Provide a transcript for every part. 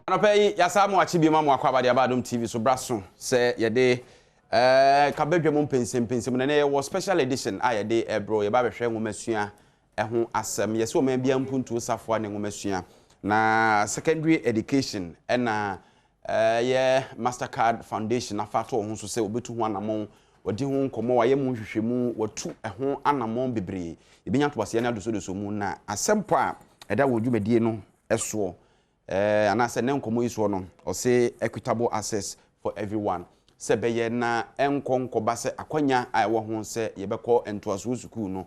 Anɔpa yi, yɛasan mo akye bio ma mo akɔ aba de aba Adom TV so bra so sɛ yɛde eh, ka badwa mu mpɛnsɛmpɛnsɛm na ɛnɛ yɛwɔ special edition a yɛde ɛbrɛ yɛba abɛhwɛ nwomasua ɛho asɛm. Yɛsɛ ɔman biara mpuntuo safoa ne nwomasua na secondary education ɛna ɛyɛ Mastercard Foundation afa ato wɔn ho so sɛ wɔbɛtu ho anammɔn, wɔadi ho nkɔmmɔ, wɔayɛ mu nhwehwɛmu, wɔatu ɛho anammɔn bebree. Yɛbɛnya ntoboaseɛ ne adosodoso mu na asɛmpɔ a ɛda wɔn dwumadie no soɔ anaasɛ ne nkɔmmɔ yi soɔ no, ɔse equitable access for everyone, sɛ ɛbɛyɛ na ɛnkɔ nkɔba sɛ akwanya a ɛwɔ ho sɛ yɛbɛkɔ ntoasoɔ sukuu no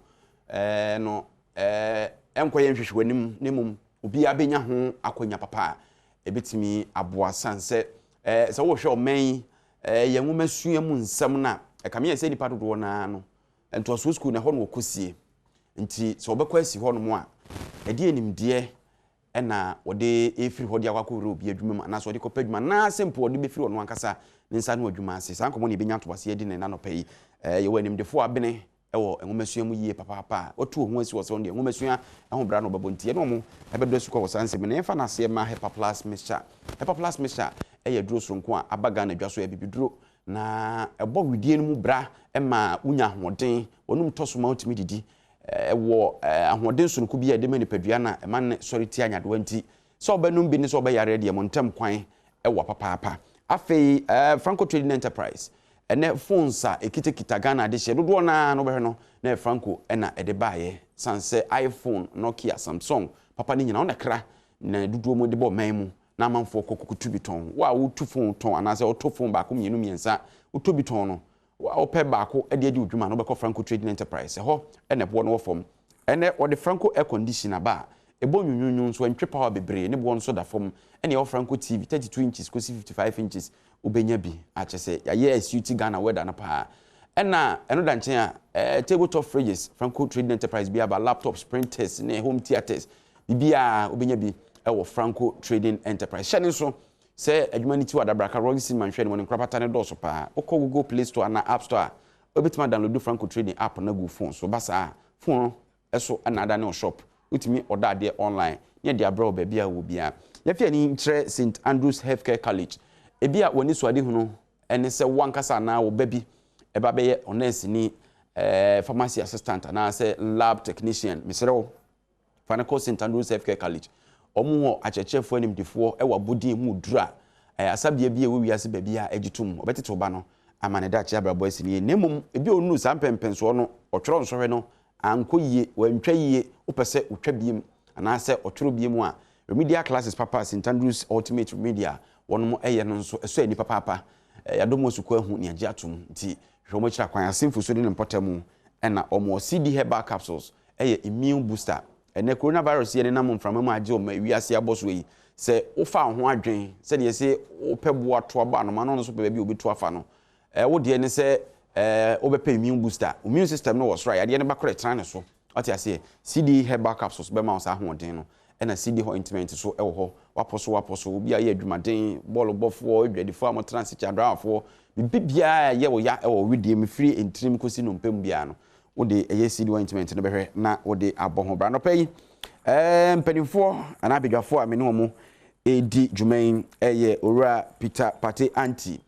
no ɛnkɔyɛ nhwehwɛanim na mmom obiara bɛnya ho akwanya papa a ɛbɛtumi aboa sane sɛ sɛ wohwɛ ɔman yi yɛn nwomasua mu nsɛm no a, ɛkame yɛ sɛ nnipa dodoɔ no ara no ntoasoɔ sukuu no ɛhɔ na wɔkɔsie. Nti sɛ wɔbɛkɔ asi hɔ nom a, ɛdeɛ nimdeɛ ɛna wɔde ɛfiri hɔ de akɔ akɔwura obi adwuma mu anaasɛ wɔde kɔpɛ adwuma anaasɛ mpo wɔde bɛfiri ɔno ankasa ne nsa ano adwuma ase. Saa nkɔmmɔ no yɛbɛnya ntoaseɛ adi no ɛna anɔpa yi. Yɛwɔ animdefoɔ abene wɔ nwomasua mu yie papaapa a wɔatu wɔn ho asi hɔ sɛ wɔn deɛ nwomasua ho bra na wɔbɛbɔ nti yɛne wɔn bɛdɔ asukɔ wɔ saa nsɛm yi na yɛmfa no aseɛ mma Hepaplus Mixture. Hepaplus Mixture yɛ aduro soronko a aba Ghana dwa so, ɛyɛ abibiduro na ɛbɔ wedeɛ no mu bra ma wonya ahoɔden, wɔnom tɔ so ma wotumi didi, ɛwɔ ahoɔden soronko bi a ɛde ma nipadua no a ɛma no sɔre tia nyadewa nti sɛ wobɛnom bi ne sɛ wobɛyareɛ deɛ mo ntam kwan wɔ papaapa. Afei Franco Trading Enterprise Ɛnnɛ phones a ɛkitakita Ghana adehyeɛ dodoɔ no ara no wobɛhwɛ no na ɛyɛ Franco na ɛde baeɛ sane sɛ iPhone, Nokia, Samsung papa no nyinaa ɔna kra na dodoɔ mu de bɔ ɔman mu na amanfoɔ kɔ kɔtu bi tɔn. Wo a wotu phone tɔn anaasɛ wotɔ phone baako mmienu mmiɛnsa wotɔ bi tɔn no, wo a wopɛ baako de adi wo dwuma no wobɛkɔ Franco Trading Enterprise ɛhɔ na ɛboɔ no wɔ fam. Ɛnnɛ wɔde Franco air condition aba a ɛbɔ nwunwunwu nso ɛntwe power bebree ne boɔ nso da fam ɛna ɛwɔ Franco TV 32 inches kɔsi 55 inches wobɛnya bi a kyerɛ sɛ yɛayɛ asuit Ghana weather no paa. Ɛna ɛno da nkyɛn a, eh, table top fridges, Franco Trading Enterprise bi aba, laptops, printers ne home theatres, biribiara wobɛnya bi wɔ Franco Trading Enterprise. Hyɛ ne nso sɛ adwuma no ti wɔ Adabraka, Royal Cinema nhwɛ no mu ne nkorabata no dɔɔso paa. Wokɔ Google Play Store anaa App Store a, wobɛtumi adownload Franco Trading app no agu wo phone so. Ba saa a, phone no so na adane wo shop. Wotumi ɔda adeɛ online ne yɛde abrɛ wo baabi a wowɔ biara. Yɛmfa yɛn ani nkyerɛ St. Andrews Healthcare College. Ebia w'anisoadehunu ne sɛ wo ankasa anaa wo ba bi ba bɛyɛ ɔnɛɛseni, pharmacy assistant anaasɛ lab technician. Mesrɛ wo, fa no kɔ St. Andrews Healthcare College. Wɔn wɔ akyerɛkyerɛfoɔ animdefoɔ wɔ abɔdin mu duru a asabea bi a ɛwɔ wiase baabi a gye tom. Wɔbɛtete wo ba no ama ne daakye abrabɔ asi no yie. Na mmom, ebi a ɔnnuru saa mpɛnpɛnsoɔ no, ɔtwerɛ nsɔhwɛ no ankɔ yie, wantwa yie, wopɛ sɛ wotwa biem anaasɛ ɔtwerɛ biem a, remedial classes papa a St Andrews Ultimate Remedial wɔnom yɛ no nso ɛsɔ ani papaapa. Yɛadɔ mu asukɔ ahu nea agye atom nti hwehwɛ wɔn akyiri akwan. Asenfo so ne ne mpɔtam na wɔn wɔ. CD Herbal Capsules yɛ immune booster. Ɛnnɛ coronavirus yi a ɛnenam mframa mu a agye wɔn wiase abɔ soɔ yi, sɛ wofa wo ho adwen sɛdeɛ yɛse wopɛ boa to abɔ anoma na ɔno nso pɛ baabi a ɔbɛtu afa no, Wo deɛ ne sɛ wobɛpɛ immune booster. Immune system no wɔ soro a, yadeɛ no ba koraa ɛtena ne so. Wate aseɛ? CD herbal capsules bɛma wo saa ahoɔden no. Ɛna CD ointment nso wɔ hɔ. Wapɔ so wapɔ so, obi a ɔyɛ adwumaden, bɔɔlo bɔfoɔ, adwadifoɔ a wɔtena ase kyɛ, adrawafoɔ, biribi biara a ɛyɛ wo ya wɔ wo wedeɛ mu firi ntirim kɔsi nnompe mu biara no, wode ɛyɛ CD ointment no bɛhwɛ na wode abɔ ho bra. Anɔpa yi, mpanimfoɔ anaa abadwafoɔ a me ne wɔn redi dwuma yi yɛ Owura Peter Partey Anti.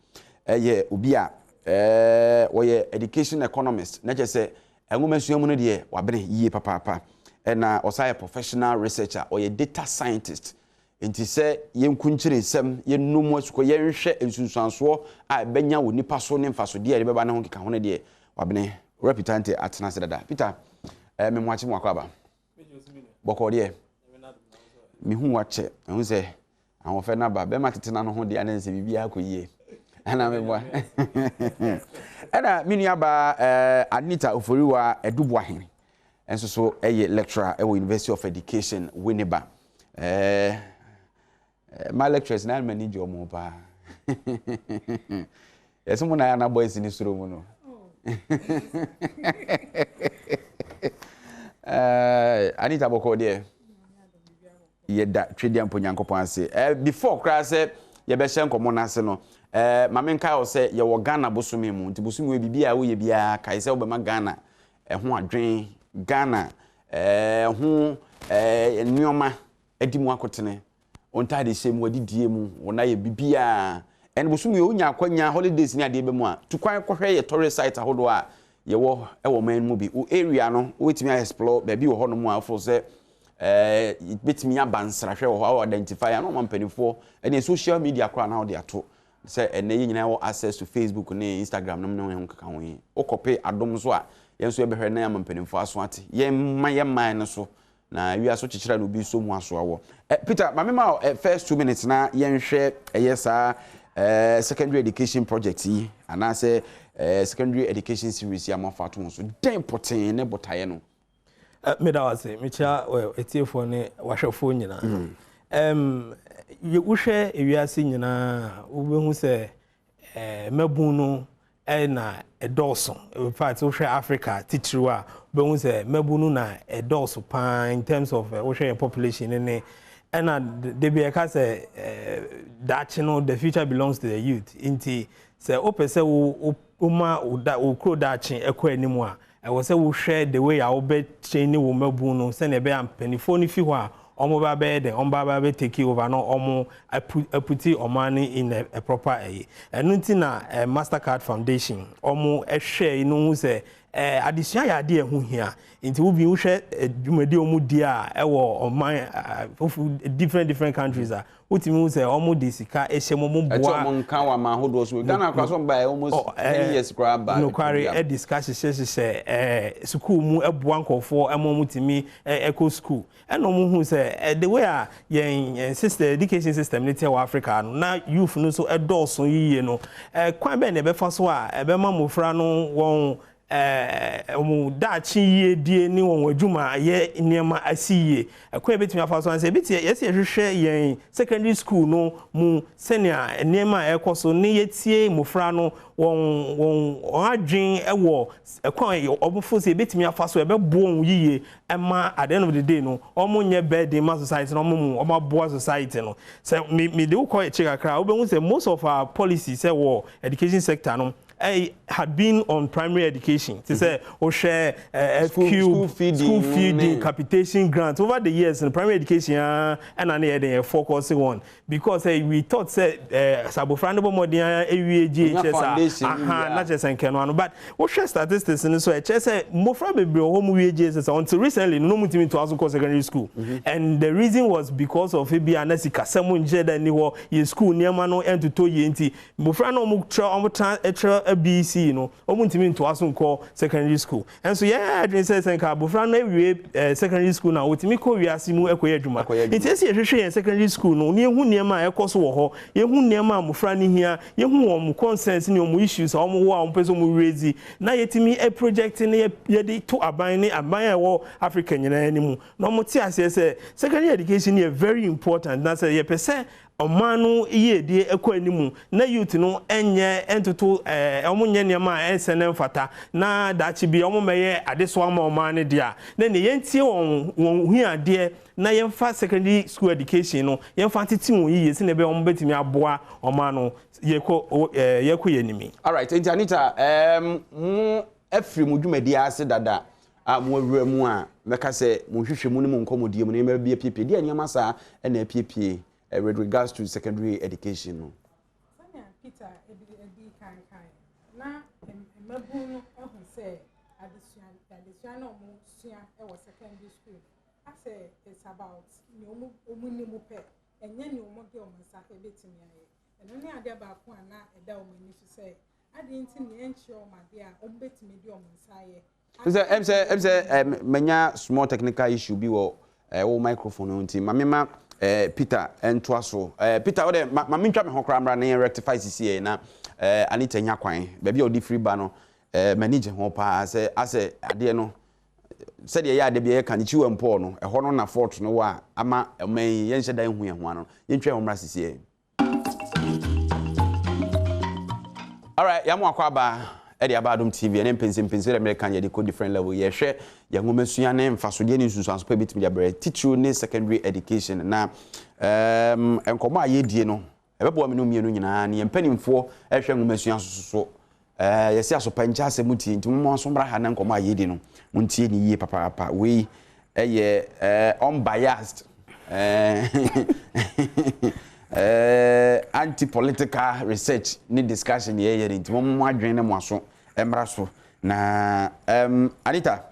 yɛ obi a ɔyɛ education economist, na kyerɛ sɛ nwomasua mu no deɛ wabene yie papaapa. Ɛna ɔsan yɛ professional researcher, ɔyɛ data scientist. Nti sɛ yɛnkunkyere nsɛm, yɛnnɔ mu asukɔ, yɛnhwɛ nsunsuansoɔ a ɛbɛnya wɔ nipa so ne mfasodeɛ a ɛde bɛba ne ho nkeka ho no deɛ, wabene. Owura Peter Nte atena ase dada. Peter, me moakye mo akɔ aba. Bɔkɔɔ deɛ, mehu wakyɛ, ɛho sɛ Ahoɔfɛ no aba. Bɛrima tete n'ano ho deɛ na ɛsɛ biribiara kɔ yie. Ɛna meboa. Ɛna me nuabaa eh, Anita Oforiwa Aduboahen nso so yɛ lecturer wɔ University of Education Winneba. Eh, ma lecturers na m'ani gye wɔn ho paa. Yɛsɛ mo na yɛ ana boys ne soro mu no. Eh, Anita bɔkɔɔ deɛ. Yɛda Twedeampo Nyankopɔn ase. Eh, before koraa sɛ yɛbɛhyɛ nkɔmmɔ no ase no, eh, ma menkae wo sɛ yɛwɔ Ghana bosome mu. Nti bosome wei biribi a woyɛ biara kae sɛ wobɛma Ghana ɛho adwen, Ghana eh, ho eh, nneɛma adi mu akotene. Wo ntaadehyɛ mu, w'adidie mu, wo nan yɛ biribiara. And bosome yi wonya akwanya, holidays ne adeɛ bɛ mu a, tu kwan kɔhwɛ yɛ tourist site ahodoɔ a yɛwɔ wɔ ɔman no mu bi. Wo area no, wobɛtumi a explore baabi wɔ hɔnom a wofeel sɛ eh, bɛtumi aba nsrahwɛ wɔ hɔ, a identify a na ɔma mpanimfoɔ ɛne social media koraa na wode ato sɛ ɛnɛ yɛ nyinaa wɔ access to Facebook ne Instagram nom ne ho keka ho yi. Wokɔpe adom nso a, yɛn nso yɛbɛhwɛ na yɛama mpanimfoɔ aso ate. Yɛmma yɛn man no so Na wiase kyekyere a na obi nso mu asoa wɔ. Eh, Peter, ma me ma eh, first 2 minutes na yɛnhwɛ ɛyɛ saa eh, secondary education project yi anaasɛ eh, secondary education series yi a moafa ato ho so. Dɛn pɔtee ne botaeɛ no? Meda wo ase. Mekyia atiefoɔ ne wahwɛfoɔ nyinaa. Wohwɛ ewiase nyinaa, wobɛhu sɛ mmabun no na ɛdɔɔso. In fact, wohwɛ Africa titiriw a, wobɛhu sɛ mmabun no na ɛdɔɔso paa in terms of wohwɛ yɛn population ne ɛna de bi ɛka sɛ daakye no, the future belongs to the youth. Nti sɛ wopɛ sɛ wo woma wo da wo kuro daakye ɛkɔ anim a, ɛwɔ sɛ wohwɛ the way a wobɛ train wo mmabun no sɛnea ɛbɛyɛ a mpanimfoɔ no fi hɔ a, wɔn ba bɛyɛ dɛn, wɔn ba bɛ take over na wɔn aput ɔman no in a proper ɛyi. Ɛno nti na Mastercard Foundation wɔn ɛhwɛ no ho sɛ adesua yɛ adeɛ ɛho hia. Nti wobi wohwɛ dwumadi a wɔn di a ɛwɔ ɔman fofu different different countries a, wotumi hu sɛ wɔn de sika ɛhyɛ mu, wɔn boa. Ɛkyɛ wɔn nka wɔ aman ahodoɔ so. Ghana koraa so ba almost 10 years koraa ba. Nokware, ɛde sika hyehyɛ hyehyɛ sukuu mu, ɛboa nkɔfoɔ ɛma wɔn tumi ɛkɔ sukuu. Ɛna wɔn hu sɛ the way a yɛn system, education system ne teɛ wɔ Africa no, na youth no nso ɛdɔɔso yie no, kwan bɛn na ɛbɛfa so a ɛbɛma mmɔfra no wɔn daakye yiedie ne wɔn adwuma ayɛ nneɛma asi yie? Ɛkwan yɛbɛtumi afa so ansɛ ebi te yɛsɛ yɛhwehwɛ yɛn secondary school no mu sɛnea nneɛma a ɛkɔ so ne yɛtie mmɔfra no wɔn adwen ɛwɔ ɛkwan a wɔn sɛ yɛbɛtumi afa so ɛbɛboa wɔn yie ɛma at the end of the day no, wɔn nyɛ burden ma society na wɔn mu wɔn aboa society no. Sɛ mi de wokɔ akyi kakra, wobɛhu sɛ most of our policies sɛ wɔ education sector no had been on primary education, te sɛ wohwɛ FQ, school feeding, school feeding, capitation grant over the years in primary education, ɛna ne yɛ de yɛ focus on because we thought sɛ sɛ abofra no bɔ mmɔden ewie JHS a, aha, na kyerɛ sɛ nkɛno ano. But wohwɛ statistics no so, ɛkyerɛ sɛ mmɔfra bebree wɔ hɔ mu wie JHS until recently no, no mu ntumi ntoa so kɔ secondary school and the reason was because of ebi a na sikasɛm nkyerɛ dɛ ni hɔ, yɛ school nneɛma no ntotɔ yie, nti mmɔfra no wɔn kyerɛ wɔn tra kyerɛ BECE no, wɔn ntumi ntoa so nkɔ secondary school. Nso yɛn adwene sɛ nka abofra no awie secondary school na wɔtumi kɔ wiase mu ɛkɔyɛ adwuma. Nti esi yɛhwehwɛ yɛn secondary school no ne yɛhu nneɛma a ɛkɔ so wɔ hɔ, yɛhu nneɛma a mmɔfra no hia, yɛhu wɔn concerns ne wɔn issues a wɔn wɔ a wɔn pɛ sɛ wɔn raise, na yɛtumi project ne yɛde to aban ne aban a ɛwɔ Africa nyinaa anim na wɔn te aseɛ sɛ secondary education yɛ very important, na sɛ yɛpɛ sɛ ɔman no yiedie ɛkɔ anim na youth no ɛnyɛ ɛntoto ɔmo nyɛ nneɛma a ɛnsɛ ne mfata na daakye bi ɔmo mɛyɛ adesoa ama ɔman no deɛ a, na ne yɛntie wɔn hiadeɛ na yɛmfa secondary school education no yɛmfa tete wɔn yie sɛnea ɛbɛyɛ wɔn bɛtumi aboa ɔman no yɛkɔ yɛn anim. Alright, nti Anita, mo afiri mo dwumadie ase dada a mo awura mu a, mɛka sɛ mo nhwehwɛ mu ne mo nkɔmmɔdie mu nneɛma bi apiepie deɛ, nneɛma saa ɛna apiepie with regards to secondary education no? Sɛnea Peter ebi kan kan na mmabun no ahu sɛ adesua na wɔn sua wɔ secondary school asɛ it's about nea wɔn nim pɛ, ɛnyɛ nea wɔn de wɔn nsa ebetumi ayɛ. Ɛno ne adeɛ baako a na ɛda wɔn ani so sɛ adeɛ nti nea ɛnkyerɛ wɔn adeɛ a wɔn betumi de wɔn nsa ayɛ. Sɛ ɛm sɛ manya small technical issue bi wɔ wo microphone no, nti ma mema Peter ntoa so. Peter, wo de ma mentwa me ho koraa mmra na yɛn rectify sisi yɛ na Anita nya kwan baabi a ɔde firi ba no. M'ani gye ho paa sɛ asɛ adeɛ no sɛdeɛ ɛyɛ adeɛ bi a yɛka ne Chew and Paul no, ɛhɔ no na fault no wɔ a ama ɔman yi yɛnhyɛ dan hu yɛn ho ano. Yɛntwa yɛn ho mmra sisi yɛ. Alright, yɛn akɔ aba ɛde aba Adom TV ɛne mpɛnsɛmpɛnsɛ dɛ mmerɛ kan yɛde kɔ different level. Yɛhwɛ yɛn nwomasua ne mfasodeɛ ne nsunsuanso pa ebɛtumi de abrɛ, titiriw ne secondary education. Na nkɔmɔ a yɛdie no ɛbɛboa me no mmienu nyinaa ne yɛn mpanimfoɔ ɛhwɛ nwomasua so. Yɛsi asopa nkyɛn asɛm tie, nti mo nso mmra ha na nkɔmɔ a yɛdi no montie ne yie papaapa. Wei ɛyɛ unbiased. Anti political research ne discussion yɛyɛ no nti momma mo adwene ne mo aso mmra so na um, Anita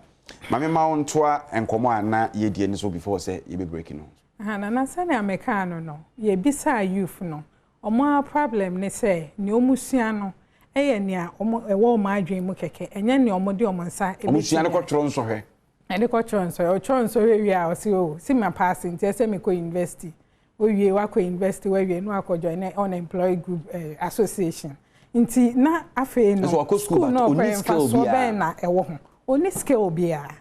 ma me ma wo ntoa nkɔmmɔ a na yɛdie no so before sɛ yɛbɛ break no. Aha, Nana sɛnea mekaa no no, yɛbisaa youth no, wɔn ara problem ne sɛ nea wɔsua no yɛ nea wɔn ɛwɔ wɔn adwene mu kɛkɛ, ɛnyɛ nea wɔde wɔn nsa Wɔn sua no bɛtumi ayɛ. kɔtwerɛ nsɔhwɛ. Ɛde kɔtwerɛ nsɔhwɛ, ɔtwerɛ nsɔhwɛ wie a ɔse oh, se ma paase nti ɛsɛ mekɔ university. Wowie wakɔ university wawie na wakɔ join unemployed group eh, association. Nti na afei no Nso wakɔ school school but na ɔkɔ ɔnni yɛ skill mfasoɔ biara. bɛn na ɛwɔ ho? Ɔnni skill biara.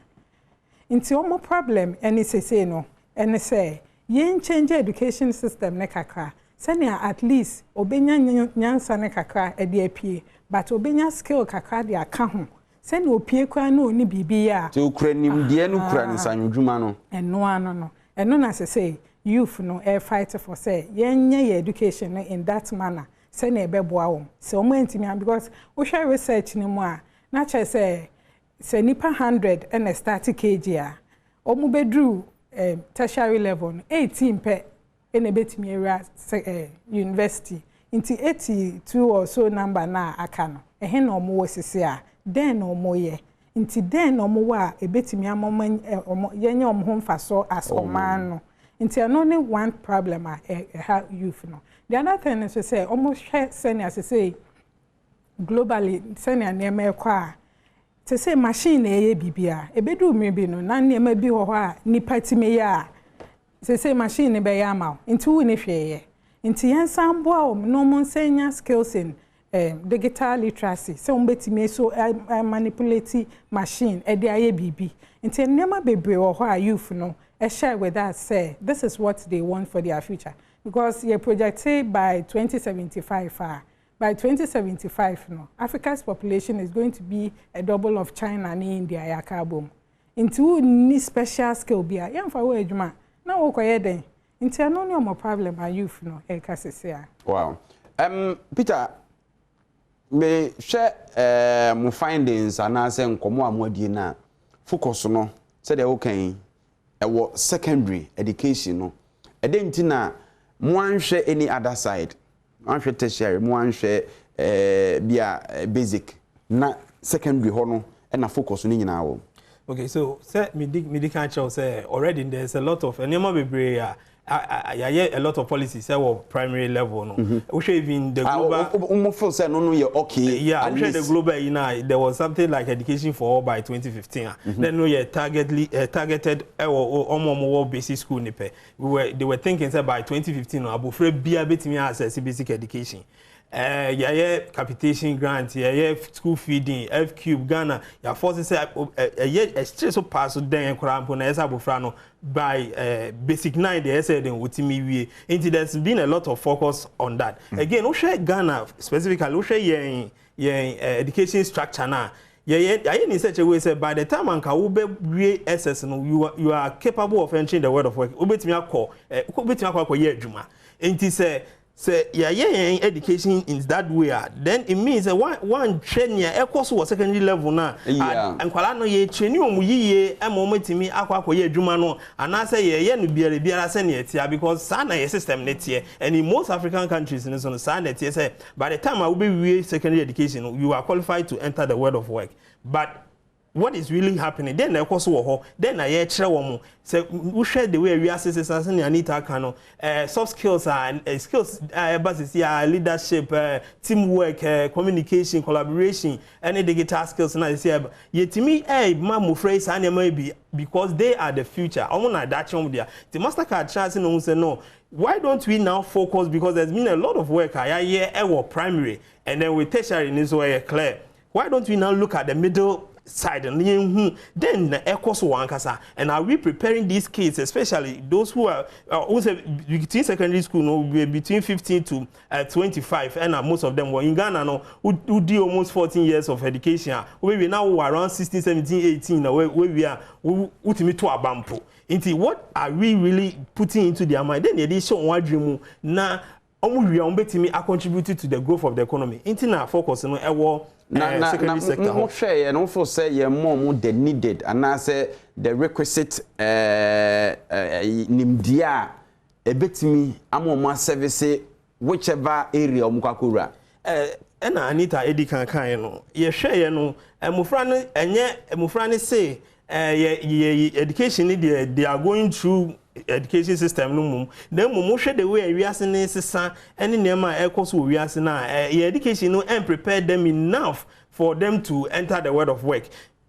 Nti wɔn problem ɛne sesei no ɛne sɛ yɛn change education system no kakra sɛnea at least ɔbɛnya nyansa no kakra ɛde apue but ɔbɛnya skill kakra de aka ho sɛnea ɔpue koraa na ɔnni biribi yɛ a. Sɛ ɔkura nimdeɛ no kura nsanodwuma no. Ɛno ano no ɛno na sesei youth no ɛrefight for sɛ yɛnyɛ yɛn education no in that manner sɛnea ɛbɛboa wɔn sɛ wɔn antumi a because wohwɛ research no mu a na kyerɛ sɛ sɛ nipa 100 ɛna start KG a wɔn bɛduru tertiary level no 18 pɛ ɛna ɛbɛtumi awura sɛ university nti 82 or so number na aka no ɛhe na wɔn wɔ sisi a dɛn na wɔn yɛ nti dɛn na wɔn wɔ a ɛbɛtumi ama wɔn wɔn yɛnyɛ wɔn ho mfasoɔ as ɔman no nti ɛno ne one problem a ɛha youth no. The other thing nso sɛ wɔn hwɛ sɛnea sese globally sɛnea nneɛma ɛkɔ a te sɛ machine na ɛyɛ biribiara ɛbɛduru mmiri bi no na nneɛma bi wɔ hɔ a nipa tumi yɛ a sese machine ne bɛyɛ ama wo nti wo ne hwee yɛ nti yɛn nsan boa wɔn na wɔn nsa nya skills in digital literacy sɛ wɔn bɛtumi so manipulate machine ɛde ayɛ biribi nti nneɛma bebree wɔ hɔ a youth no share with us sɛ this is what they want for their future because yɛ project by 2075 a by 2075 no Africa's population is going to be a double of China ne India yɛaka abom nti wonni special skill bi a yɛmfa wo adwuma na wokɔyɛ dɛn nti ɛno ne ɔmo problem a youth no ɛka sese a. Wow. Peter, mehwɛ mo findings anaasɛ nkɔmmɔ a mo adie no a focus no sɛdeɛ woka yi ɛwɔ secondary education no ɛdɛn nti na mo anhwɛ any other side mo anhwɛ tertiary mo anhwɛ bi a basic na secondary hɔ no ɛna focus no nyinaa wɔ? Okay, so sɛ medi kan kyerɛw sɛ already there's a lot of nneɛma bebree a yɛayɛ, a lot of policies ɛwɔ primary level no. Wohwɛ even the global mo feel sɛ no yɛ okay? Yeah, at wohwɛ the least global yi na there was something like education for all by 2015 a then no yɛ targeted ɛwɔ ɔmo wɔ basic school ni pɛ. we were they were thinking sɛ by 2015 no abofra biara betumi access basic education. Yɛyɛ capitation grant, yɛyɛ school feeding, FCUBE Ghana, yɛafɔ sɛ ɛyɛ ɛkyerɛ so paa so dɛn koraa mpo na ɛsɛ abofra no by basic 9 deɛ ɛsɛ den wotumi wie. Nti there's been a lot of focus on that. Again, wohwɛ Ghana specifically, wohwɛ yɛn education structure na yɛyɛ ayɛ ne such a way sɛ by the time anka wobɛwie SS no, you are capable of entering the world of work. Wobɛtumi akɔ akɔyɛ adwuma. Nti sɛ yɛayɛ yɛn education in that way a, then it means sɛ one hwɛ nea ɛkɔ so wɔ secondary level na nkwadaa no yɛ training wɔn yie ɛma wɔn atumi akɔ akɔyɛ adwuma no anaasɛ yɛyɛ no biara biara sɛnea ɛteɛ, because saa na yɛ system ne teɛ. And in most African countries no so no, saa na ɛteɛ sɛ by the time a wobɛwie secondary education no, you are qualified to enter the world of work. But what is really happening then na ɛkɔ so wɔ hɔ then na yɛkyerɛ wɔn sɛ wohwɛ the way wiase sesa sɛnea Anita ka no, soft skills a skills a ɛba sisi a leadership, teamwork, communication, collaboration ɛne digital skills na sisi ɛba yɛtumi ma mmɔfra yi saa nneɛma yi bi because they are the future. Wɔn na adakye wɔn deɛ. The Mastercard kyerɛ ase na wɔn sɛ no, why don't we now focus, because there's been a lot of work a yɛayɛ ɛwɔ primary and then with tertiary ni so ɛyɛ clear, why don't we now look at the middle side no yɛn hu then na ɛkɔ so wɔn ankasa, and are we preparing these kids, especially those who are who say between secondary school no between 15 to 25, ɛna most of them were in Ghana no who di almost 14 years of education a wɔbɛwie na wɔ around 16, 17, 18 na wɔawie a wotumi to aba mpo. Nti what are we really putting into their mind then yɛde hyɛ wɔn adwene mu na wɔn wie a wɔn bɛtumi a contribute to the growth of the economy? Nti na focus no ɛwɔ na secondary sector hɔ. Mohwɛ yɛ no fo sɛ yɛn mɔ mo the needed anaasɛ the requisite nimdeɛ a ɛbɛtumi ama ɔmo aservice. Whichever area wɔn kɔ akɔwura. Ɛna Anita edi kan kan no, yɛhwɛ yɛ no, mmofra no, ɛnyɛ mmofra no se yɛ education ni deɛ, they are going through education system no mum, na mmom wohwɛ the way wiase ne sesa ɛne nneɛma a ɛkɔ so wɔ wiase no a, yɛ education no ɛn prepare them enough for them to enter the world of work.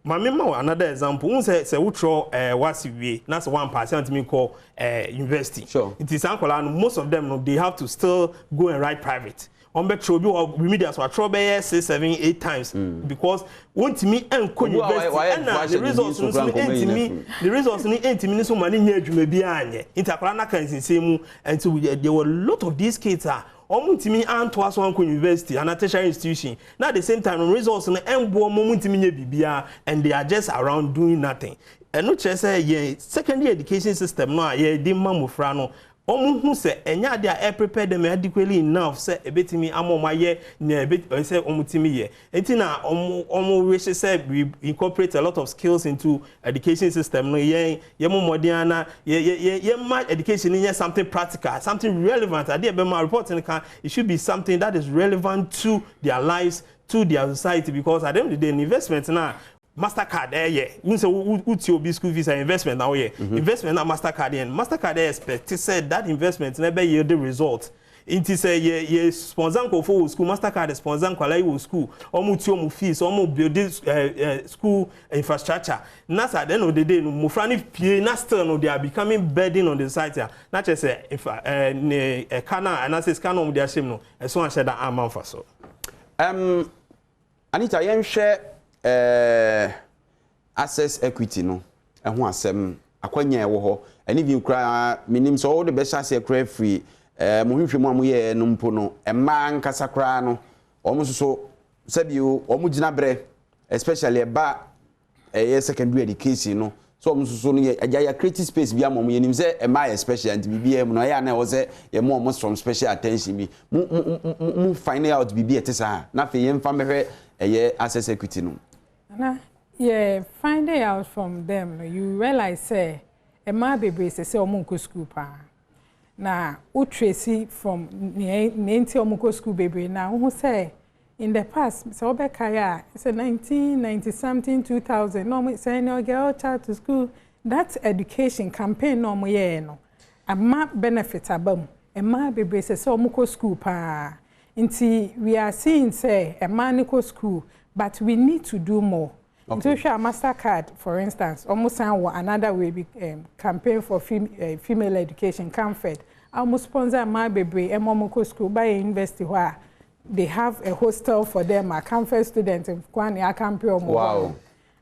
Maame, ma wo another example n sɛ wotwerɛ WASSCE wie na sɛ wampass, antumi kɔ university. Nti saa nkwadaa no, most of them no, they have to still go and write private. Wɔn bɛ twerɛ, obi wɔ remedial so atwerɛ bɛyɛ six, seven, eight times because wɔntumi nkɔ university, ɛna the results no nso ntumi, the results no ntumi ne so ma ne nyɛ adwuma bi anyɛ. Nti akwadaa n'aka nsensɛn mu. Nti there were a lot of these kids a wɔn ntumi antoa so ankɔ university ana tertiary institution, na at the same time no, results no ɛnboɔ wɔn, ntumi nyɛ biribiara, and they are just around doing nothing. Ɛno kyerɛ sɛ yɛn secondary education system no a yɛde ma mmɔfra no, wɔn hu sɛ ɛnyɛ ade a ɛ prepare them adequately enough sɛ ebetumi ama wɔn ayɛ nea ebe sɛ wɔn tumi yɛ. Nti na wɔn wish sɛ we incorporate a lot of skills into education system no. Yɛn mo mmɔden ana yɛ ma education no yɛ something practical, something relevant. Adeɛ bɛma report no ka, it should be something that is relevant to their lives, to their society, because at the end of the day, investment na Mastercard ɛyɛ n sɛ wotie obi school fees a, investment na woyɛ. Investment na Mastercard yɛ, Mastercard ɛyɛ expect sɛ that investment na ɛbɛ yield the result. Nti sɛ yɛ sponsor nkɔfo wɔ school, Mastercard sponsor nkwadaa yi wɔ school, wɔn tie wɔn fees, wɔn build school infrastructure, na sɛ at the end of the day no, mmɔfra no pie na still no, they are becoming burden on the society a, na kyerɛ sɛ nfa ne ɛka na anaasɛ sika na wɔn de ahyɛ mu no, ɛso ahyɛ da ama nfa so. Anita, yɛnhwɛ access equity no ɛho asɛm, akwanya ɛwɔ hɔ ɛne bi koraa. Menim sɛ wɔde bɛhyɛ aseɛ koraa firi mo hwehwɛ mu a moyɛɛ no mpo no, mmaa nkasa koraa no, wɔn nso so sɛbio wɔn gyina berɛ, especially ɛba ɛyɛ secondary education no so, wɔn nso so no, yɛ agya yɛ create space bi ama wɔn. Yɛnim sɛ mmaa yɛ special, nti biribi mu no ɛyɛ ana ɛwɔ sɛ yɛ mo wɔn some special attention bi. Mo find out biribi ɛte saa, na afei yɛmfa mbɛhwɛ ɛyɛ access equity no. Na yɛ finding out from them no, you realize sɛ mmaa bebree sɛ wɔn nkɔ school paa, na wo trace from nea nti wɔn kɔ school bebree na wohu sɛ in the past, sɛ wɔbɛkae a, sɛ 1990 something, 2000 na wɔn send your girl child to school, that education campaign na wɔn yɛɛ no ama benefit aba mu. Mmaa bebree sɛ wɔn kɔ school paa. Nti we are seeing sɛ mmaa no kɔ school, but we need to do more. Nti wohwɛ a, Mastercard for instance, wɔn san wɔ another way bi, campaign for female education, CAMFED, a wɔn sponsor mmaa bebree ɛma wɔn kɔ school. Bayɛ university hɔ a, they have a hostel for them a CAMFED students kwan ne akampe wɔn hɔ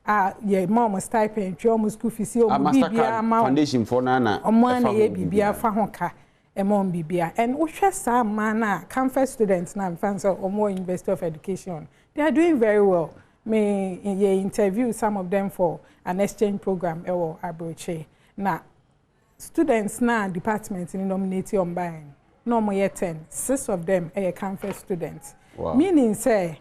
a yɛ ma wɔn stipend, twa wɔn school fees, wɔn biribiara ma wɔn. Foundation for na na wɔn a na yɛ biribiara fa ho ka ɛma wɔn biribiara. And wohwɛ saa mmaa na CAMFED students na nfa sɛ wɔn wɔ University of Education, they are doing very well. Me yɛ interview some of them for an exchange program ɛwɔ aburokyire, na students na department ni nominate wɔn ban na wɔn yɛ 10, six of them ɛyɛ CAMFED students. Meaning sɛ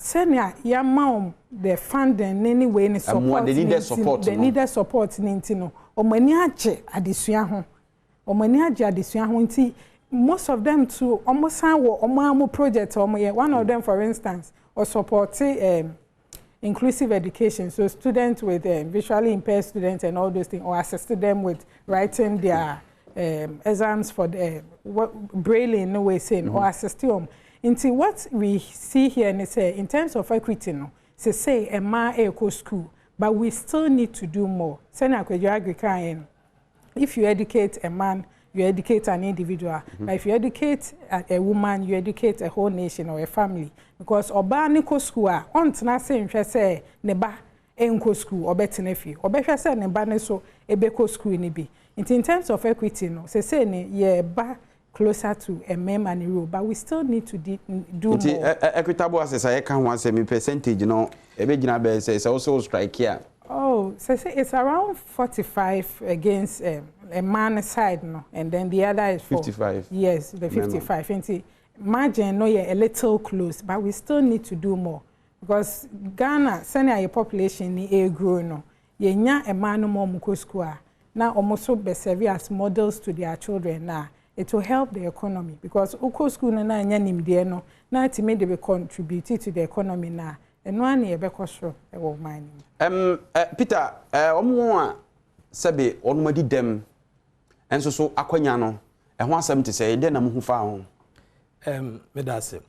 sɛnea yɛama wɔn the funding ne wei ne support ne nti, the needed support ne nti no, wɔn ani agye adesua ho, wɔn ani agye adesua ho. Nti most of them too, wɔn san wɔ wɔn amu project wɔn yɛ. One of them, for instance, ɔsupport inclusive education, so students with visually impaired students and all those things, or assist them with writing their exams for the what, braille in no way saying or assist them. Nti what we see here is sɛ in terms of equity no, sɛ mmaa ɛkɔ school, but we still need to do more. Sɛnea Akwadwo Agri, if you educate a man, you educate an individual. But if you educate a woman, you educate a whole nation or a family. Because ɔbaa ne kɔ school a, ɔntena ase nhwɛ sɛ ne ba nkɔ school, ɔbɛtena fie. Ɔbɛhwɛ sɛ ne ba ne so ebɛkɔ school ne bi. Nti in terms of equity no, sese ne yɛ ba closer to mmarima ne role, but we still need to do more. Nti equitable access a yɛka ho asɛm, percentage no ebɛgyina bɛyɛ sɛ wosɛ wo strike a? Oh, so say it's around 45 against a man side, no, and then the other is for 55. Yes, the 55. Nti margin no yɛ a little close, but we still need to do more because Ghana, sɛnea yɛ population ni grow no, yɛnya mmaa no ma ɔmo kɔ school a, na ɔmo nso bɛ serve as models to their children na It will help the economy because wokɔ school no na anya nimdeɛ no na atumi de be contribute to the economy na ɛno ara na yɛbɛkɔ soro wɔ ɔman no mu. Peter, wɔn a sɛbe wɔn adi dɛm nso so akwanya no, ɛho asɛm te sɛ, dɛn na muhu faa ho? Meda ase.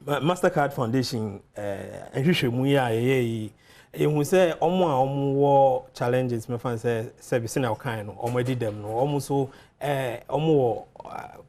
Mastercard Foundation nhwehwɛmu yi a yɛyɛ yi, yɛhu sɛ wɔn a wɔwɔ challenges, mɛfa no sɛ sɛbe sɛnea wɔkae no, wɔn adi dɛm no, wɔn nso wɔn wɔ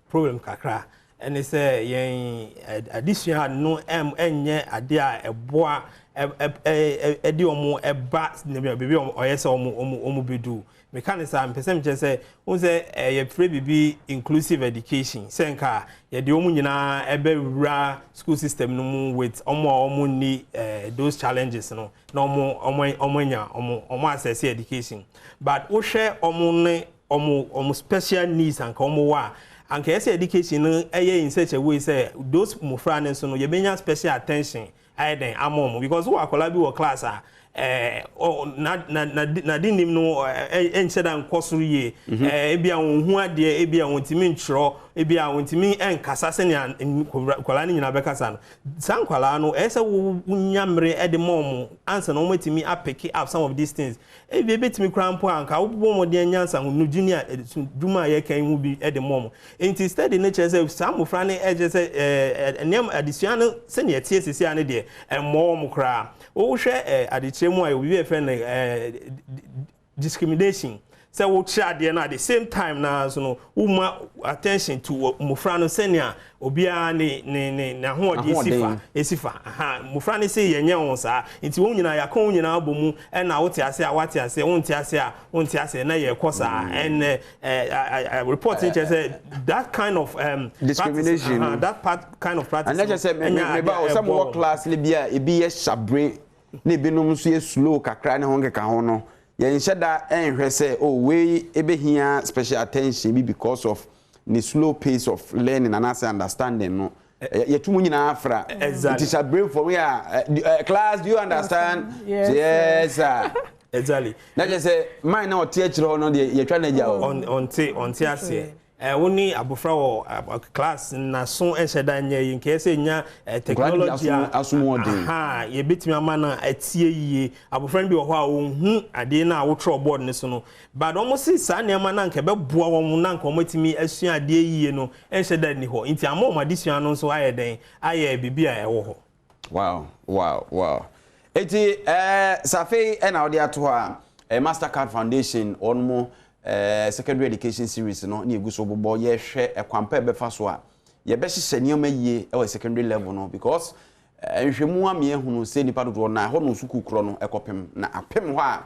problem kakra. Ɛne sɛ yɛn adesua no ɛnyɛ adeɛ a ɛboa ɛde wɔn ɛba baabi a ɔyɛ sɛ wɔn bɛdu. Meka ne saa, mpɛ sɛ mekyerɛ sɛ wohu sɛ yɛfrɛ biribi inclusive education, sɛ nka yɛde wɔn nyinaa ɛbɛwura school system no mu with wɔn a wɔn nni those challenges no na wɔn anya wɔn access education. But wohwɛ wɔn ne wɔn special needs anka wɔn wɔ a, anka yɛsɛ education no ɛyɛ in such a way sɛ those mmɔfra no nso no yɛbɛnya special attention ayɛ dɛn ama wɔn, because wɔ akwadaa bi wɔ class a na na na n'ade nim no ɛnhyɛ da nkɔ soro yie, ebi a wɔn ho adeɛ, ebi a wɔntumi ntwerɛ, ebi a wɔntumi nkasa sɛnea nkwadaa no nyinaa bɛkasa no. Saa nkwadaa no, ɛyɛ sɛ wonya mmere ɛde ma wɔn ansa na wɔn atumi apick up some of these things. Ebi ebetumi koraa mpo a nka wobɔ wɔn nyansa ho no junior dwuma a yɛka yi ho bi ɛde ma wɔn. Nti study no kyerɛ sɛ saa mmɔfra no ɛkyerɛ sɛ nneɛma adesua no sɛnea ɛteɛ sisi ano deɛ, ɛmmɔ wɔn koraa. Wohwɛ adekyerɛ mu a, obi yɛfrɛ no discrimination, sɛ wokyerɛ adeɛ no at the same time na so no woma attention to mmɔfra no sɛnea obiara ne n'ahoɔden esi fa esi fa. Aha mmɔfra no sɛ yɛnyɛ wɔn saa, nti wɔn nyinaa yɛaka wɔn nyinaa bɔ mu, ɛna wote ase a wate ase, wonte ase a wonte ase, na yɛkɔ saa. Ɛnɛ report n kyerɛ sɛ that kind of discrimination practice, that part kind of practice. Ɛnɛ kyerɛ sɛ meba o sɛ mowɔ class no bi a ebi yɛ hyabere na ebinom nso yɛ slow kakra ne ho nkeka ho no, yɛnhyɛ da nhwɛ sɛ, oh, wei ebɛhia special attention bi because of ne slow pace of learning anaasɛ understanding no. Yɛtu mu nyinaa fra. Nti hyabere yɛ a, "Class, do you understand?" Yes, yes sir. Exactly. Na kyerɛ sɛ man na ɔte akyire hɔ no deɛ, yɛtwa no agya o. Ɔnte aseɛ. Wo ne abɔfra wɔ class naso ɛnhyɛ da nyɛ yi, nkɛyɛ sɛ nya technology a asomuɔden aha yɛbɛtumi ama no atie yie. Abɔfra no bi wɔ hɔ a ɔnhu adeɛ no a wotwerɛ board no so no, but wɔn si saa nneɛma na nka ɛbɛboa wɔn na nka wɔn atumi asua adeɛ yie no ɛnhyɛ da ni hɔ, nti ama wɔn adesua no nso ayɛ dɛn ayɛ biribi a ɛwɔ hɔ. Wow. Eti safei ɛna wɔde ato hɔ a Mastercard Foundation wɔn mo secondary education series no ne egu so bobɔ, yɛhwɛ ɛkwan pa ɛbɛfa so a yɛbɛhyehyɛ nneɛma yie ɛwɔ secondary level no, because nhwɛmu ama ehunu sɛ nipa dodoɔ na ɛhɔ no sukuu korɔ no ɛkɔpem na apem hɔ a,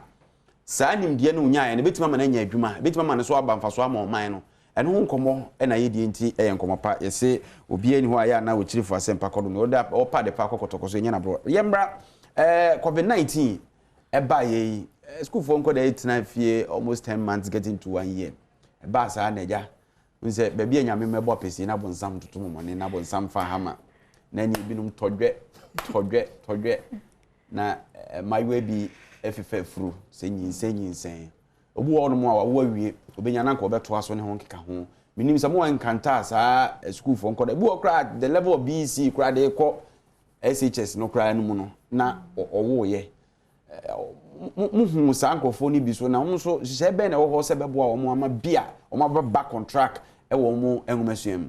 saa nimdeɛ no nyaeɛ no ebɛtumi ama no anya adwuma, ebɛtumi ama no so aba mfaso ama ɔman no. Ɛno ho nkɔmmɔ ɛna yɛdie, nti ɛyɛ nkɔmmɔ pa. Yɛse obiara ni hɔ a yɛ ana wɔkyiri fo asɛmpa kɔdo no ɔda ɔpa de pa akɔ kɔtɔkɔ so ɛnyɛ naborɔ. Yɛmmra COVID-19 ɛbaa yɛ yi, sukuufoɔ nkɔda yɛtena fie almost 10 months getting to one year. Ɛbaa saa na agya n sɛ baabi a Nyame mɛbɔ apɛsie na bonsam toto mɔmɔne na bonsam fa hama na ne ebinom tɔdwɛ tɔdwɛ tɔdwɛ na mmaayewa bi ɛfefɛ furu sɛ nyinsɛn nyinsɛn. Obi wɔ hɔnom a wawo awie, obɛnya na nka ɔbɛtoa so ne ho nkeka ho. Menim sɛ mowɔ nkanta saa sukuufoɔ nkɔda ebi wɔ koraa the level of BECE koraa de kɔ SHS no koraa no mu no na ɔwoyɛ. Muhu saa nkurɔfoɔ no bi so na wɔn nso hyehyɛ bɛn na ɛwɔ hɔ sɛ bɛboa wɔn ama bi a wɔn aba back on track ɛwɔ wɔn nwomasua mu?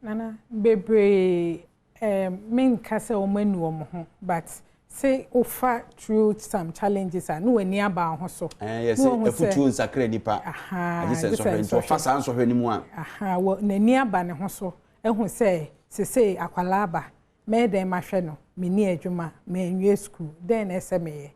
Nana, bebree menka sɛ wɔn anu wɔn ho, but sɛ wofa through some challenges a na w'ani aba ho so. Ɛɛ, yɛsɛ efutuo nsakra nipa, agye sɛ nsɔhwɛ, nti ɔfa saa nsɔhwɛ no mu a. Aha, wɔ n'ani aba ne ho so ehu sɛ sese akwalaa aba, mɛyɛ dɛn mahwɛ no? Menni adwuma, manwie school, dɛn na ɛsɛ meyɛ?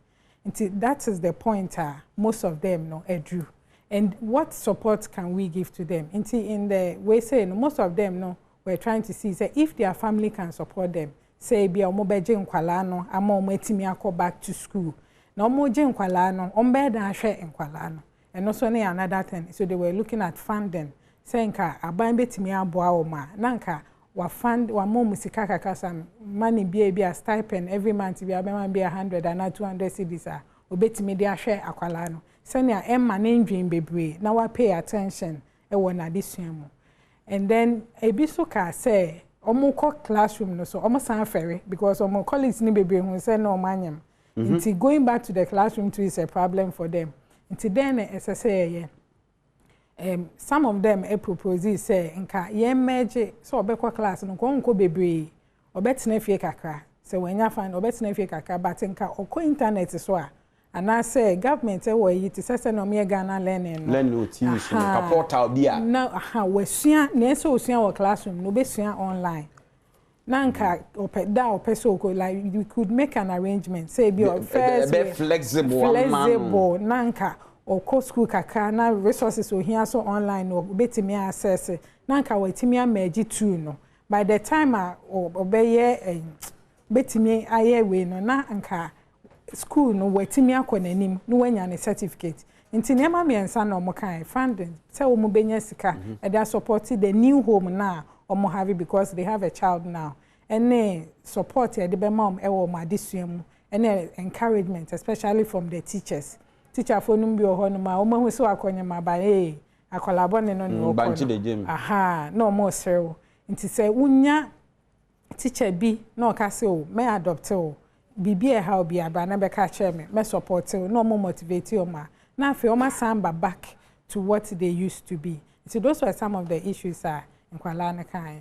Nti that is the point a most of them no aduru, and what support can we give to them? Nti in the way say no, most of them no were trying to see say if their family can support them, sɛ ebi a wɔn bɛgye nkwalaa no ama wɔn atumi akɔ back to school, na wɔn gye nkwalaa no, wɔn bɛyɛ dan ahwɛ nkwalaa no, ɛno nso ne another thing. So they were looking at funding, sɛ nka aban bɛtumi aboa wɔn a, na nka wafund, wama wɔn sika kakra, some money bi, ebi a stipend every month bi abɛma bi a 100 anaa 200 cedis a obetumi de ahwɛ akwalaa no sɛnea ɛmma ne ndwin bebree na wa pay attention ɛwɔ n'adesua mu. And then ebi so kaa sɛ ɔmo kɔ classroom no so, ɔmo san fɛre because ɔmo colleagues ni bebree hu sɛ na ɔmo anyam. Nti going back to the classroom too is a problem for them. Nti then na ɛsɛ sɛ yɛyɛ some of them e propose sɛ nka yɛn merge, sɛ ɔbɛkɔ class no, nka ɔnkɔ bebree, ɔbɛtena fie kakra. Sɛ wɔanya fan, ɔbɛtena fie kakra, but nka ɔkɔ internet so a, anaasɛ government ɛwɔ yi te sɛ na ɔmo yɛ Ghana Learning no. Learning wɔ TV so no, ka portal bi a. Na aha wasua nea ɛsɛ osua wɔ classroom no, obɛsua online, na nka ɔpɛ da a ɔpɛ sɛ ɔkɔ, like we could make an arrangement sɛ ebi ɔ first ɛbɛ flexible ama no. Flexible, na nka ɔkɔ school kakra na resources ohia so online no, obetumi access, na nka watumi amerge two no. By the time a ɔbɛyɛ betumi ayɛ wei no, na nka school no watumi akɔ n'anim na wanya ne certificate. Nti nneɛma mmiɛnsa na wɔn kan: funding, sɛ wɔn bɛnya sika ɛde asupport the new home na wɔn have because they have a child now, ɛne support yɛde bɛma wɔn ɛwɔ wɔn adesua mu, ɛne encouragement, especially from the teachers. Teacherfoɔ no bi wɔ hɔnom a wɔn ahu sɛ wakɔnyɛm aba, ee, akwadaa bɔne no na ɔkɔ no aha na wɔn reserew. Nti sɛ wonya teacher bi na ɔka sɛ, "O, mɛ adopt o, biribi a ɛha obi aba na bɛka kyerɛ me, mɛ support o," na ɔmo motivate ɔmo a, na afei ɔmo asan ba back to what they used to be. Nti those were some of the issues a nkwalaa no kan.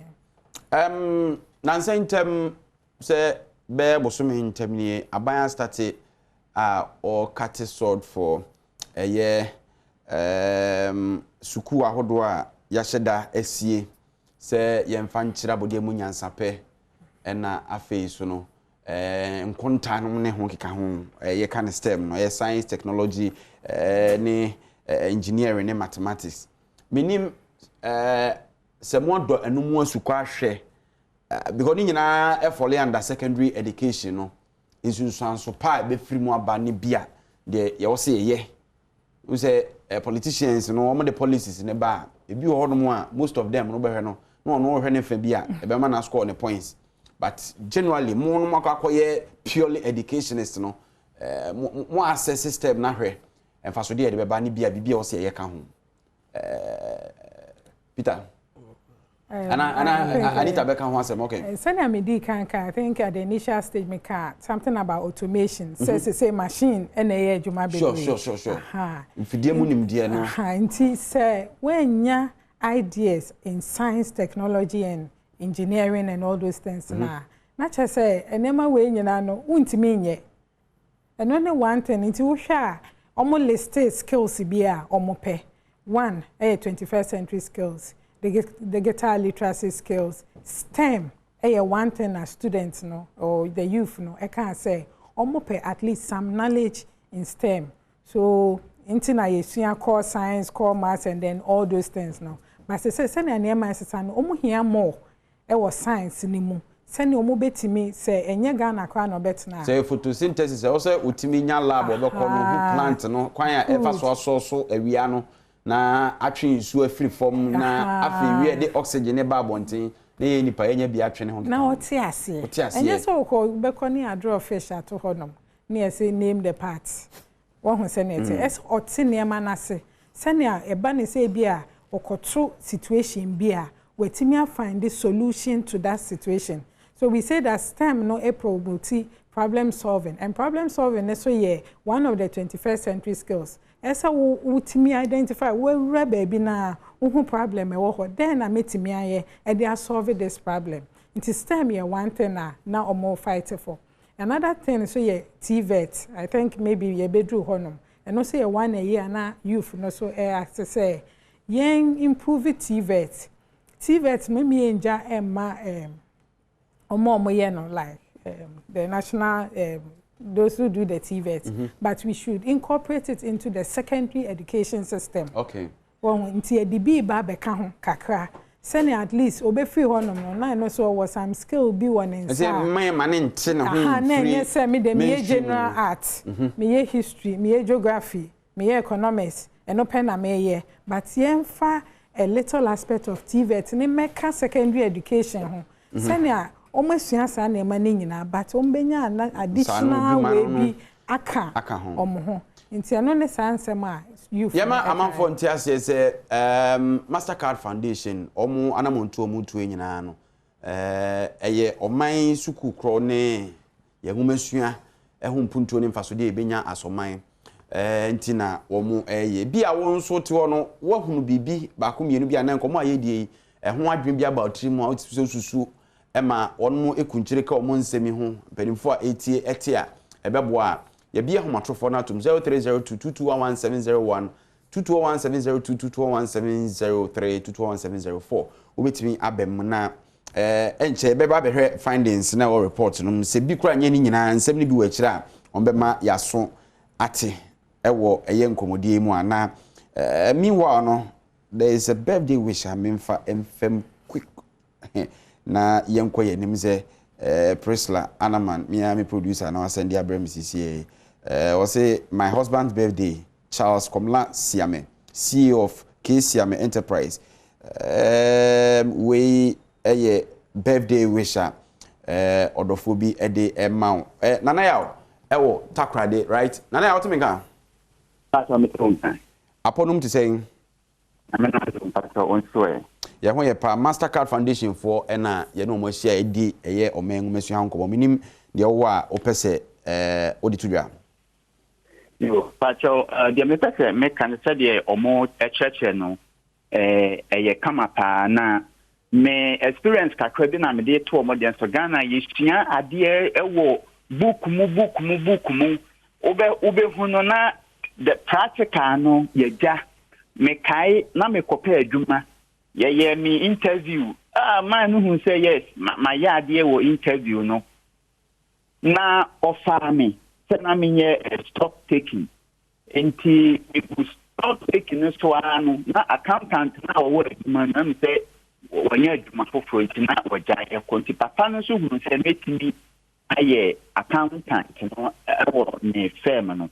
Nansa ntɛm sɛ bɛyɛ bosome ntɛm nie, aban astart a ɔrecut sod for ɛyɛ sukuu ahodoɔ a yɛahyɛ da asie sɛ yɛmfa nkyerɛ abɔdeɛ mu nyansapɛ, ɛna afei so no nkonta nom ne ho keka ho, yɛka ne STEM no, ɛyɛ science, technology, ne engineering ne mathematics. Menim sɛ moadɔ ɛno mu asukɔ ahwɛ, because ne nyinaa ɛfall under secondary education no. Nsunsuanso pa a ɛbɛfiri mu aba ne bia deɛ yɛwɔ sɛ yɛyɛ wo sɛ politicians no, wɔn de policies ne ba a, ebi wɔ hɔnom a most of them no bɛhwɛ no na ɔno wɔhwɛ ne fa bi a ɛbɛma na score ne points. But generally mo no mo akɔ akɔyɛ purely educationist no, mo assess system na hwɛ mfasodeɛ yɛde bɛba ne bia biribi a ɛwɔ sɛ yɛyɛ ka ho. Peter ana Anita bɛka ho asɛm, okay. Sɛnea medi kan ka, I think at the initial stage meka something about automation, sɛ sɛ machine ɛna ɛyɛ adwuma bebree. Sure, mfidie mu nimdeɛ no. Nti sɛ woanya ideas in science, technology and engineering and all those things, na kyerɛ sɛ nneɛma wei nyinaa no wontumi nyɛ. Ɛno ne one thing. Nti wohwɛ a, ɔmo list skills bi a ɔmo pɛ. One ɛyɛ 21st century skills, digital literacy skills, STEM ɛyɛ one thing na students no or the youth no ɛka sɛ ɔmo pɛ at least some knowledge in STEM. So nti na yɛsua core science, core maths and then all those things no. But sɛ sɛnea nneɛma ɛsesa no, ɔmo hia more ɛwɔ science ne mu, sɛnea ɔmo bɛtumi sɛ ɛnyɛ Ghana koraa na ɔbɛtena. Sɛ photosynthesis, ɛwɔ sɛ otumi nya lab, ɔbɛkɔ no hu plant no kwan a ɛfa so asɔ so awia no na atwe nsuo afiri fam, na afei wie de oxygen ne ba abɔnten na yɛ nipa yɛnya bi atwe ne ho. Na ɔte aseɛ. Ɔte aseɛ. Ɛnyɛ sɛ ɔkɔ bɛkɔ ne adraw fish ato hɔnom ne yɛsɛ name the part. Wɔho sɛ ne ɛte, ɛsɛ ɔte nneɛma n'ase sɛnea ɛba ne sɛ ebi a ɔkɔto situation bi a, watumi afind the solution to that situation. So we say that STEM no promote problem solving, and problem solving nso yɛ one of the 21st century skills. Ɛsɛ wo wotumi identify, wowura baabi na wohu problem ɛwɔ hɔ, then na metumi ayɛ ɛde asolve this problem. Nti STEM yɛ one thing a na ɔmo fight for. Another thing nso yɛ TVET. I think maybe yɛbɛduru hɔnom. Ɛno nso yɛ one ɛyɛ a na youth no so ɛyɛ ase sɛ yɛn improve TVET. TVET mɛmi yɛn gya ɛmma ɔmo a ɔmo yɛ no, like the national those who do the TVET, but we should incorporate it into the secondary education system. Wɔn nti yɛde bi ba abɛka ho kakra sɛnea at least obɛfiri hɔnom no na ɛno nso ɔwɔ some skill bi wɔ ne nsa. Ɛsɛ mma ma ne nte ne ho. Aha, na ɛnyɛ sɛ me de meyɛ general art, meyɛ history, meyɛ geography, meyɛ economics, ɛno pɛ na meyɛ. But yɛmfa a little aspect of TVET ne mɛka secondary education ho, sɛnea wɔn asua saa nneɛma no nyinaa, but wɔn bɛnya additional way bi aka wɔn ho. Nti ɛno ne saa nsɛm a youth no Yɛma amanfoɔ ɛkaeɛ. nte aseɛ sɛ ɛɛm Mastercard Foundation wɔn anamontuo a wɔretuo nyinaa no ɛɛ ɛyɛ ɔman sukuu korɔ ne yɛn nwomasua ho mpuntuo ne mfasodeɛ a yɛbɛnya as ɔman ɛɛ nti na wɔn ɛreyɛ. Bi a wo nso wote hɔ no woahunu biribi baako mmienu bi anaa nkɔmmɔ a yɛredie yi ɛho adwene bi aba wo tiri mu a wote sɛ wosusu ma wɔn kunkyire ka wɔn nsɛm yi ho mpanimfoɔ a ɛretie te a ɛbɛboa a yɛbue ahomatorofoɔ no atom 0302 2211701 2211702 2211703 2211704 wobɛtumi aba mu na ɛnkyɛ yɛbɛba abɛhwɛ findings na ɛwɔ report no mu sɛ bi koraa nyɛ ne nyinaa nsɛm no bi wɔ akyire a wɔbɛma yɛaso ate ɛwɔ ɛyɛ nkɔmmɔdie mu a na meanwhile no there is a birthday wish a memfa mfam quick na yɛnkɔ yɛn anim sɛ eh, Priscilla Anaman, me ara me producer na wasɛn de abrɛ me sisi yi. Eh, ɔse my husband's birthday, Charles Komla Siame, CEO of K Siame Enterprise. Eh, wei ɛyɛ birthday wish a eh, ɔdɔfoɔ bi de ɛma wo. Eh, Nana Yaw ɛwɔ Takoradi, right? Nana Yaw, wote me nka? Pastor, mete wo nka. Apɔnom te sɛn? Nyame n'adom mpakyɛw wo nso ɛ? Yɛn ho yɛ paa. Mastercard Foundation foɔ na yɛne wɔn ahyia redi ɛyɛ ɔman nwomasua ho nkɔmmɔ. Menim deɛ wowɔ a wopɛ sɛ wode to dwa. Yo, mpakyɛw deɛ mepɛ sɛ meka no sɛdeɛ ɔmo kyerɛkyerɛ no ɛyɛ kama paa na me experience kakra bi na mede to ɔmo deɛ nso Ghana yɛsua adeɛ wɔ book mu book mu book mu wobɛ wobɛhu no na the practical no yɛgya mekae na mekɔpɛ adwuma yɛyɛ me interview ah man no hu sɛ yes mayɛ adeɛ wɔ interview no na ɔfaa me sɛ na menyɛ stock taking nti megu stock taking no so ara no na accountant na ɔwɔ adwuma no na sɛ wɔnyɛ adwuma foforɔ nti na wɔgyae ɛkɔ nti papa no nso hunu sɛ mɛtumi ayɛ accountant no ɛwɔ ne firm no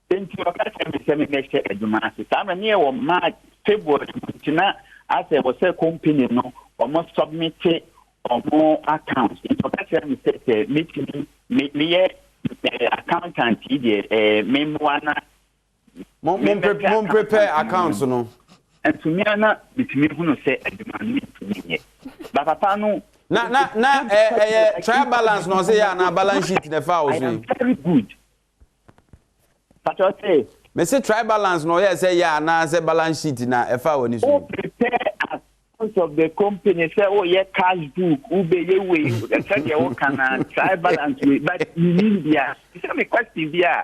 nti ɔka kyerɛ me sɛ mebɛhyɛ adwuma ase saa mmerɛ ne yɛwɔ March February mu nti na asɛ wɔ sɛ company no ɔmo submit ɔmo account nti ɔka kyerɛ me sɛ sɛ mɛtumi meyɛ accountant yi deɛ ɛɛ memmoa na mo mo prepare accounts no. Ntumi a na metumi hunu sɛ adwuma no mentumi nyɛ ba papa no. Na na na ɛyɛ trial balance na ɔsɛ yɛ anaa balance sheet na ɛfa wo I so am yi. very good. Pastor say. Mese trial balance na ɔyɛ sɛ yɛ anaa sɛ balance sheet na ɛfa w'ani so Wo yi. prepare accounts of the company sɛ woyɛ cash book wobɛyɛ wei sɛdeɛ woka na trial balance wei but menim bia sɛ me question bi a.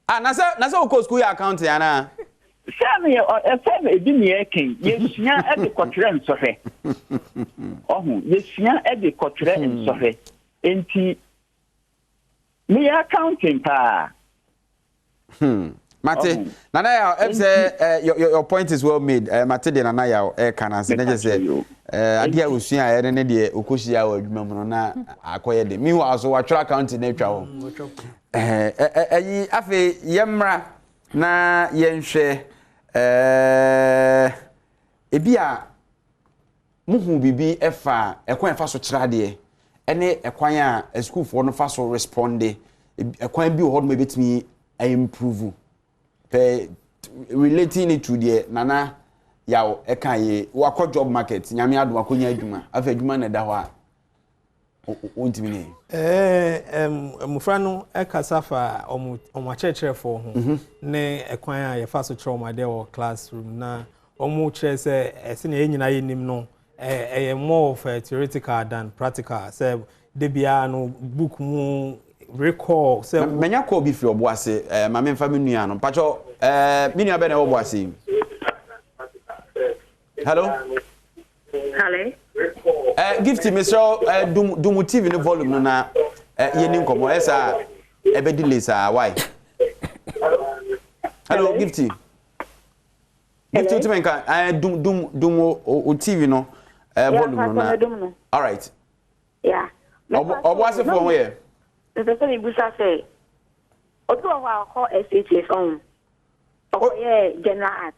Ah na sɛ na sɛ wokɔ school yɛ accounting anaa. Sɛ no yɛ ɛsɛ no ebi ne yɛkɛn yɛsua de kɔtwerɛ nsɔhwɛ ɔho yɛsua de kɔtwerɛ nsɔhwɛ nti meyɛ accounting paa. Mate. Nana Yaw, ɛm sɛ eh, your, your point is well made. Eh, mate deɛ Nana Yaw ɛka no ase. Ne kyɛ sɛ eh, adeɛ a osua a ɛne ne deɛ okɔhyia wɔ adwuma mu no na akɔyɛ de. Meanwhile so watwerɛ accounting no atwa hɔ. Eh, eh, ɛyi afei yɛmmra na yɛnhwɛ eh, ebi a Muhuu biribi fa ɛkwan a yɛfa so kyerɛ adeɛ ne ɛkwan a asukuufoɔ no fa so responde. Ɛkwan bi wɔ hɔ nom a ɛbɛtumi improve. Pɛ relating it to deɛ Nana Yaw ɛka yi, wakɔ job market, nyame adom akɔnya adwuma. Afei adwuma na ɛda hɔ a wontumi nyɛ. Ɛɛ mmofra no kasa fa wɔn akyerɛkyerɛfoɔ ho mhm. ne ɛkwan a yɛfa so kyerɛ wɔn adeɛ wɔ classroom na wɔn kyerɛ sɛ sɛnea yɛn nyinaa yɛnim no ɛyɛ more of a theoretical than practical sɛ de biara no book mu recall sɛ. manya call bi firi ɔbo ase ɛɛ maame nfa mi nua no mpatsɔ ɛɛ mi nua bɛ na ɛwɔ ɔbo ase yi hello. Hello. Eh, Gifty, mesrɛ wo, eh, dum, dum TV no volume no na eh, yɛni nkɔmmɔ. Ɛyɛ saa ɛbɛ delay saa, why? Hello, Hello? Gifty. Gifty, wotumi nka, eh, dum, dum, dum o, o TV no eh, volume no na. All right. Yeah. Ɔbo asefoɔ ho yɛ. Mepɛ sɛ mebusa sɛ, obi wɔ hɔ a ɔkɔ SHS ɔho, ɔkɔyɛ general arts.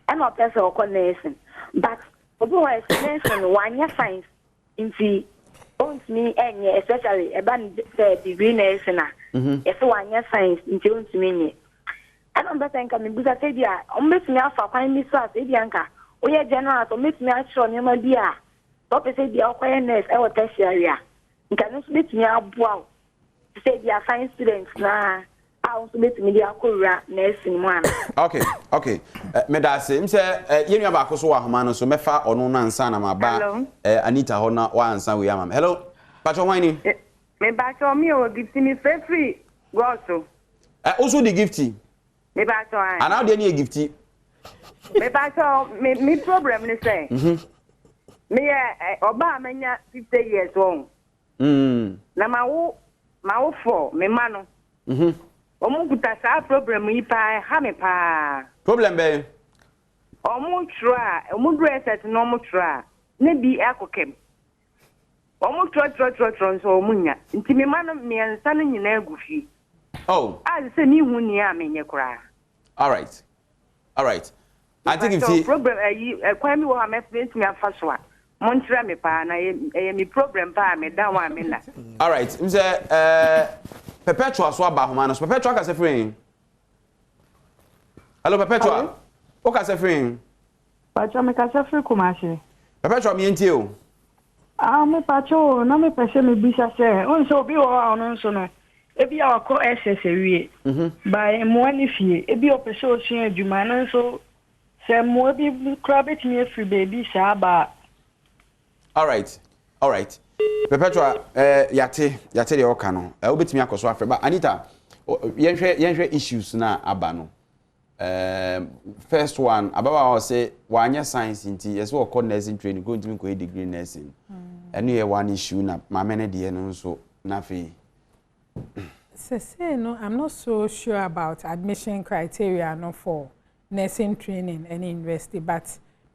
Ɛna ɔpɛ sɛ ɔkɔ nursing but obi wɔ hɔ a ɛsɛ nursing no wanyɛ science nti ɔntumi nyɛ especially ɛba no sɛ degree nursing a yɛsɛ wanyɛ science nti ɔntumi nyɛ. Na mepɛ sɛ nka mebisa sɛ ebia wɔbɛtumi afa kwan bi so a sɛ ebia nka woyɛ general arts wɔbɛtumi akyerɛ wo nneɛma bi a sɛ wopɛ sɛ ebia wokɔyɛ nurse wɔ tertiary a nka ɛno nso bɛtumi aboa wo te sɛ ebia science students no ara a wo nso bɛtumi de akɔwura nursing mu anaa? Okay, okay. Eh, meda ase. M sɛ eh, yɛn nua baako so wɔ ahoma no so. Mɛfa ɔno no ansa na maba Hello. eh, Anita hɔ na wansa wei ama me. Hello, patro hwan ni? Me patrɔ me o gifti me frɛ firi gɔso. Ɛ wo nso di gifti? Me patrɔ ae. Anaa wo deɛ ne yɛ gifti? Me patrɔ me me problem ne sɛ. Mhm. Me yɛ ɔbaa a manya 50 years wɔn. Mm. Na ma wo ma wo fɔ me ma no. Mhm. Wɔn kuta saa problem yi paa ɛha me paa. Problem bɛn? Wɔn twerɛ a wɔn duru SS na wɔn twerɛ a ne bi akɔ kɛm. Wɔn twerɛ twerɛ twerɛ twerɛ nso wɔn nnya. Nti me mma no mmiɛnsa no nyinaa gu fie. Oh. A sɛ me hu nea a menyɛ koraa. Alright. Alright. Auntie Mepakyɛw Gifty. problem ayi ɛkwan bi wɔ hɔ a mɛtumi afa so a mo nkyerɛ me paa na ɛyɛ me problem paa a me da ho a me nna. Alright. M sɛ ɛɛ Perpetua so aba ahoma no so. Perpetua kasa firi he? Hello Perpetua. Hello. Wo kasa firi he? Pacho me kasa firi Kumasi. Perpetua me yɛntie o. Ah me pacho o na me pɛ sɛ me bisa sɛ wohu sɛ obi wɔ hɔ a ɔno nso no ebi a wakɔ SS awie by mmoa ne fie ebi a ɔpɛ sɛ ɔsua adwuma ɛno nso sɛ mmoa bi koraa bɛtumi afiri baabi saa aba a. Alright alright Perpetua eh, yate yate deɛ ɔka no eh, wobɛtumi akɔ so afrɛ ba Anita yɛnhwɛ yɛnhwɛ issues no a aba no Um, first one, ababaawa ɔsɛ wanyɛ science nti yɛsɛ ɔkɔ nursing training kò ntumi nkɔyɛ degree nursing. Ɛno yɛ one issue na maame no deɛ no nso na afei. Sesei no, I'm not so sure about admission criteria no for nursing training ɛne university but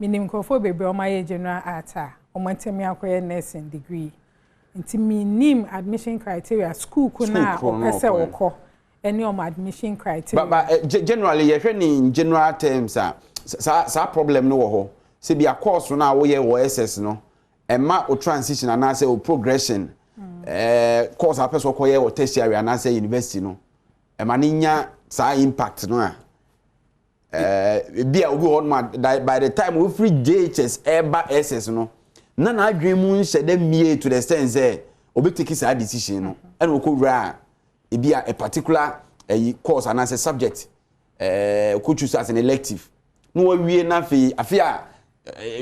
menim nkurɔfoɔ bebree a wɔayɛ general art a wɔatumi akɔyɛ nursing degree. Nti menim admission criteria school ko no a ɔpɛ sɛ ɔkɔ ɛne wɔn admission criteria. But but eh, generally yɛhwɛ ne in general terms a saa saa problem no wɔ hɔ sɛ bi a course no a woyɛ wɔ SS no ɛma o transition anaasɛ o progression mm. eh, course a pɛ sɛ ɔkɔyɛ wɔ tertiary anaasɛ university no ɛma ne nya saa impact no a Ebi a obi wɔ hɔnom a by the time ofiri JHS ɛreba SS no, na n'adwene mu nhyɛ dɛ mmie to the extent sɛ obetake saa decision no, ɛna ɔkɔwura a ebi a a particular ɛyi course anaasɛ subject ɛɛ ɔkɔ choose as an elective na wawie na afei afei a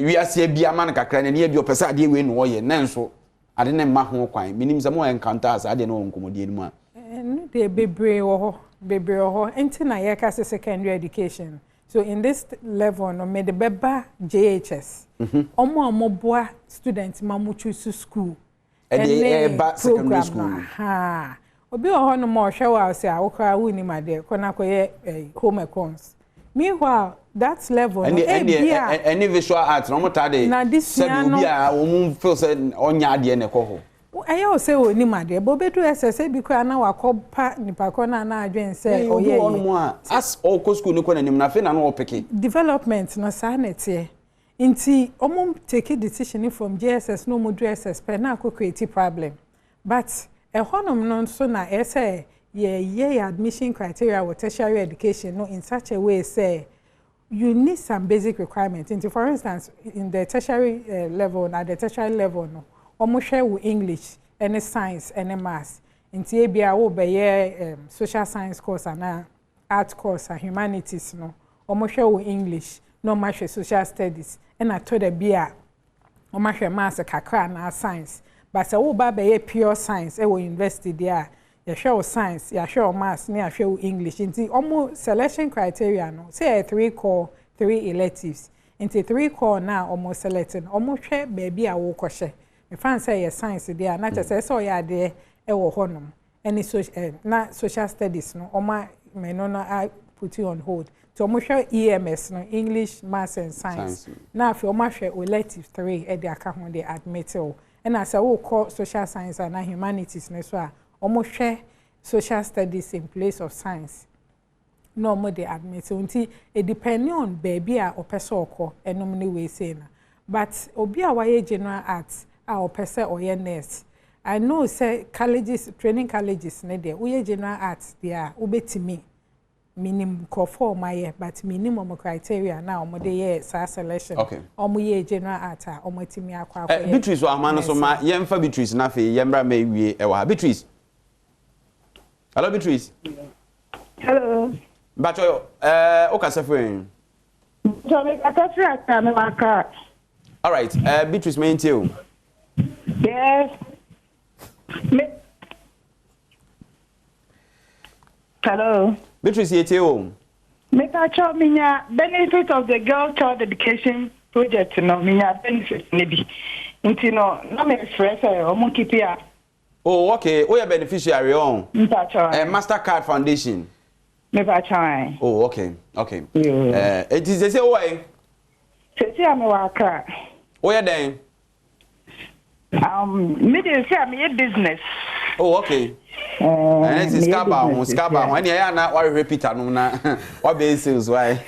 wiase abi ama no kakra n'ani abi ɔpɛ sɛ adeɛ wei na ɔyɛ nanso ade no mma ho kwan. Menim sɛ mo encounter saa adeɛ no wɔ nkɔmmɔdie no mu a. Ɛno deɛ bebree wɔ hɔ, bebree wɔ hɔ. Nti na yɛka sɛ secondary education. So in this level no, mede bɛba JHS. Wɔn a wɔboa student ma wɔn choose school. Ɛde ɛba secondary school no. Ahaa. Obi wɔ hɔnom a ɔhwɛ wo a ɔsɛ a wo koraa wonnim adeɛ, kɔ na kɔyɛ home econs. Meanwhile, that level no, ebia. Ɛne visual art na wɔn taa de sɛbi obi a wɔn feel sɛ ɔnyɛ adeɛ na ɛkɔ hɔ. Ɛyɛ wo sɛ ɔnim adeɛ, but ɔbɛduru SS ebi koraa na wakɔ pa nipa korɔ no a na adwene sɛ ɔyɛ yie. Obi wɔ hɔnom a as ɔkɔ school no kɔ n'anim no afei na na ɔpeke. Development no saa na ɛteɛ. Nti wɔn take decision no from JSS na wɔn duru SS pɛ na akɔ create problem. But ɛhɔnom no nso na ɛyɛ sɛ yɛyɛ yɛn admission criteria wɔ tertiary education no in such a way sɛ you need some basic requirement. Nti for instance, in the tertiary eh, level no, at the tertiary level no, wɔhwɛ wo English ne science ne maths. Nti ebia wobɛyɛ um, social science course anaa art course a, humanities no, wɔhwɛ wo English na wɔahwɛ social studies, ɛna tɔ da bi a wɔahwɛ maths kakra anaa science. But sɛ woreba abɛyɛ pure science wɔ university deɛ a, yɛhwɛ wo science, yɛahwɛ wo maths, ne yɛahwɛ wo English. Nti wɔn selection criteria no, sɛ ɛyɛ three core, three electives. Nti three core no a wɔn select no, wɔhwɛ baabi a worekɔhyɛ. Mefa no sɛ ɛyɛ science deɛ a, na kyerɛ sɛ ɛsɛ sɛ ɔyɛ adeɛ wɔ hɔnom. ɛne so eh, na social studies no wɔn a mɛno no a put on hold nti wɔn hwɛ EMS no English Maths and Science na afei wɔn ahwɛ elective three ɛde aka ho de admit wo ɛna sɛ wokɔ social science anaa humanities no so a wɔn hwɛ social studies in place of science. na ɔmo de admit wo nti e depend on baabi a ɔpɛ sɛ ɔkɔ ɛnom ne wei sei no but obi a wayɛ general arts a ɔpɛ sɛ ɔyɛ nurse I know sɛ colleges training colleges ne deɛ woyɛ general arts deɛ a wobɛtumi Menim nkurɔfoɔ a wɔayɛ but mennim wɔn criteria no a wɔde yɛɛ saa selection. Okay. Wɔyɛɛ general art a wɔatumi akɔ akɔyɛ. Beatrice wɔ ahoma no so ma yɛmfa Beatrice na afei yɛmmra ma ewie wɔ ha. Beatrice. Hello Beatrice. Hello. Mpakyɛ ɛɛ wokasa firi he? Mpakyɛ mekasa firi Accra, mewɔ Accra. Alright, ɛɛ Beatrice ma yɛntie o. Yes. Me Hello. Beatrice yɛtie o. Mepakyɛw menya benefit of the girl child education project no menya benefit no bi nti no na mefrɛ sɛ ɔmo keep up. Oh okay, woyɛ beneficiary ɔn? Mpakyɛw ae. Mastercard Foundation. Mepakyɛw ae. Oh okay, okay. Yoo. Eh, eti sese wowɔ he? Sese a mewɔ Accra. Woyɛ dɛn? Um, me de sɛ meyɛ business. Oh, okay. Ɛnɛ sɛ sika ba ho, sika ba ho. Ɛnna ɛyɛ ana wahwehwɛ Peter nom na wabɛyɛ sales why?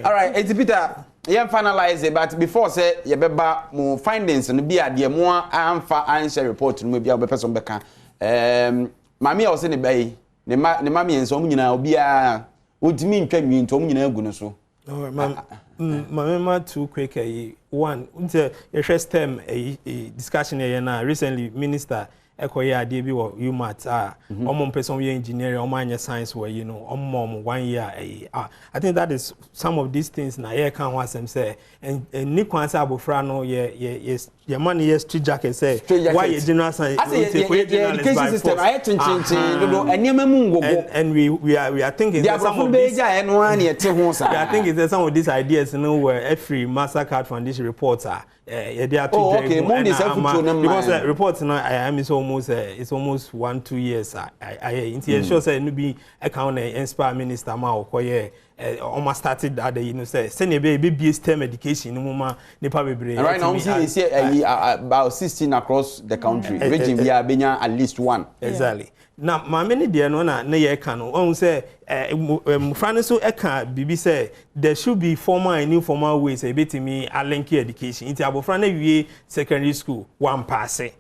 All right, eti Peter, yɛn finalize it, but before sɛ yɛbɛba mo findings no bi a deɛ mo amfa anhyɛ report no mu bi a wɔbɛpɛ sɛ wɔbɛka. Um, maame a ɔsɛ ne ba yi, ne ma ne ma mmiɛnsa wɔn nyinaa obiara wɔntumi ntwa nwi nti wɔn nyinaa gu no so. Ma ma ma two quick ayi one n sɛ yɛhwɛ stem ayi discussion yɛyɛ na recently minister ɛkɔyɛ adeɛ bi wɔ UMaT a wɔn mpɛ sɛ wɔn yɛ engineering wɔn anyɛ science wɔ ayi no wɔn ma wɔn one year ayi ah I think that is some of these things na yɛreka ho asɛm sɛ ɛnni kwan sɛ abofra no yɛ yɛ yɛ yɛma no yɛ street jacket sɛ wayɛ general science ase yɛ yɛ yɛ education system ayɛ kyenkyenkyen dodo nneɛma mu ngogo and and we we are we are thinking sɛ some of these deɛ aborɔfo bɛyɛ gya ɛno ara na yɛte ho saa we are thinking sɛ some of these ideas no were ɛfiri Mastercard Foundation report a yɛde ato oh, dwa mu ɛna ama because uh, report no I mean so almost uh, it's almost 1, 2 years a ayɛ nti yɛ sure sɛ ɛno bi ɛka ho na inspire minister ma ɔkɔyɛ ɔma started that yi no sɛ sɛnea ɛbɛyɛ ɛbɛbie STEM education no mu ma nipa bebree. Right now, see, see, about 16 across the country. Region bi a benya at least one. Exactly. Na maame ne deɛ no na ne yɛ ka no ɔn sɛ mmɔfra no nso ɛka biribi sɛ there should be formal and informal ways a ebetumi alink education. Nti abɔfra no awie secondary school wampaase,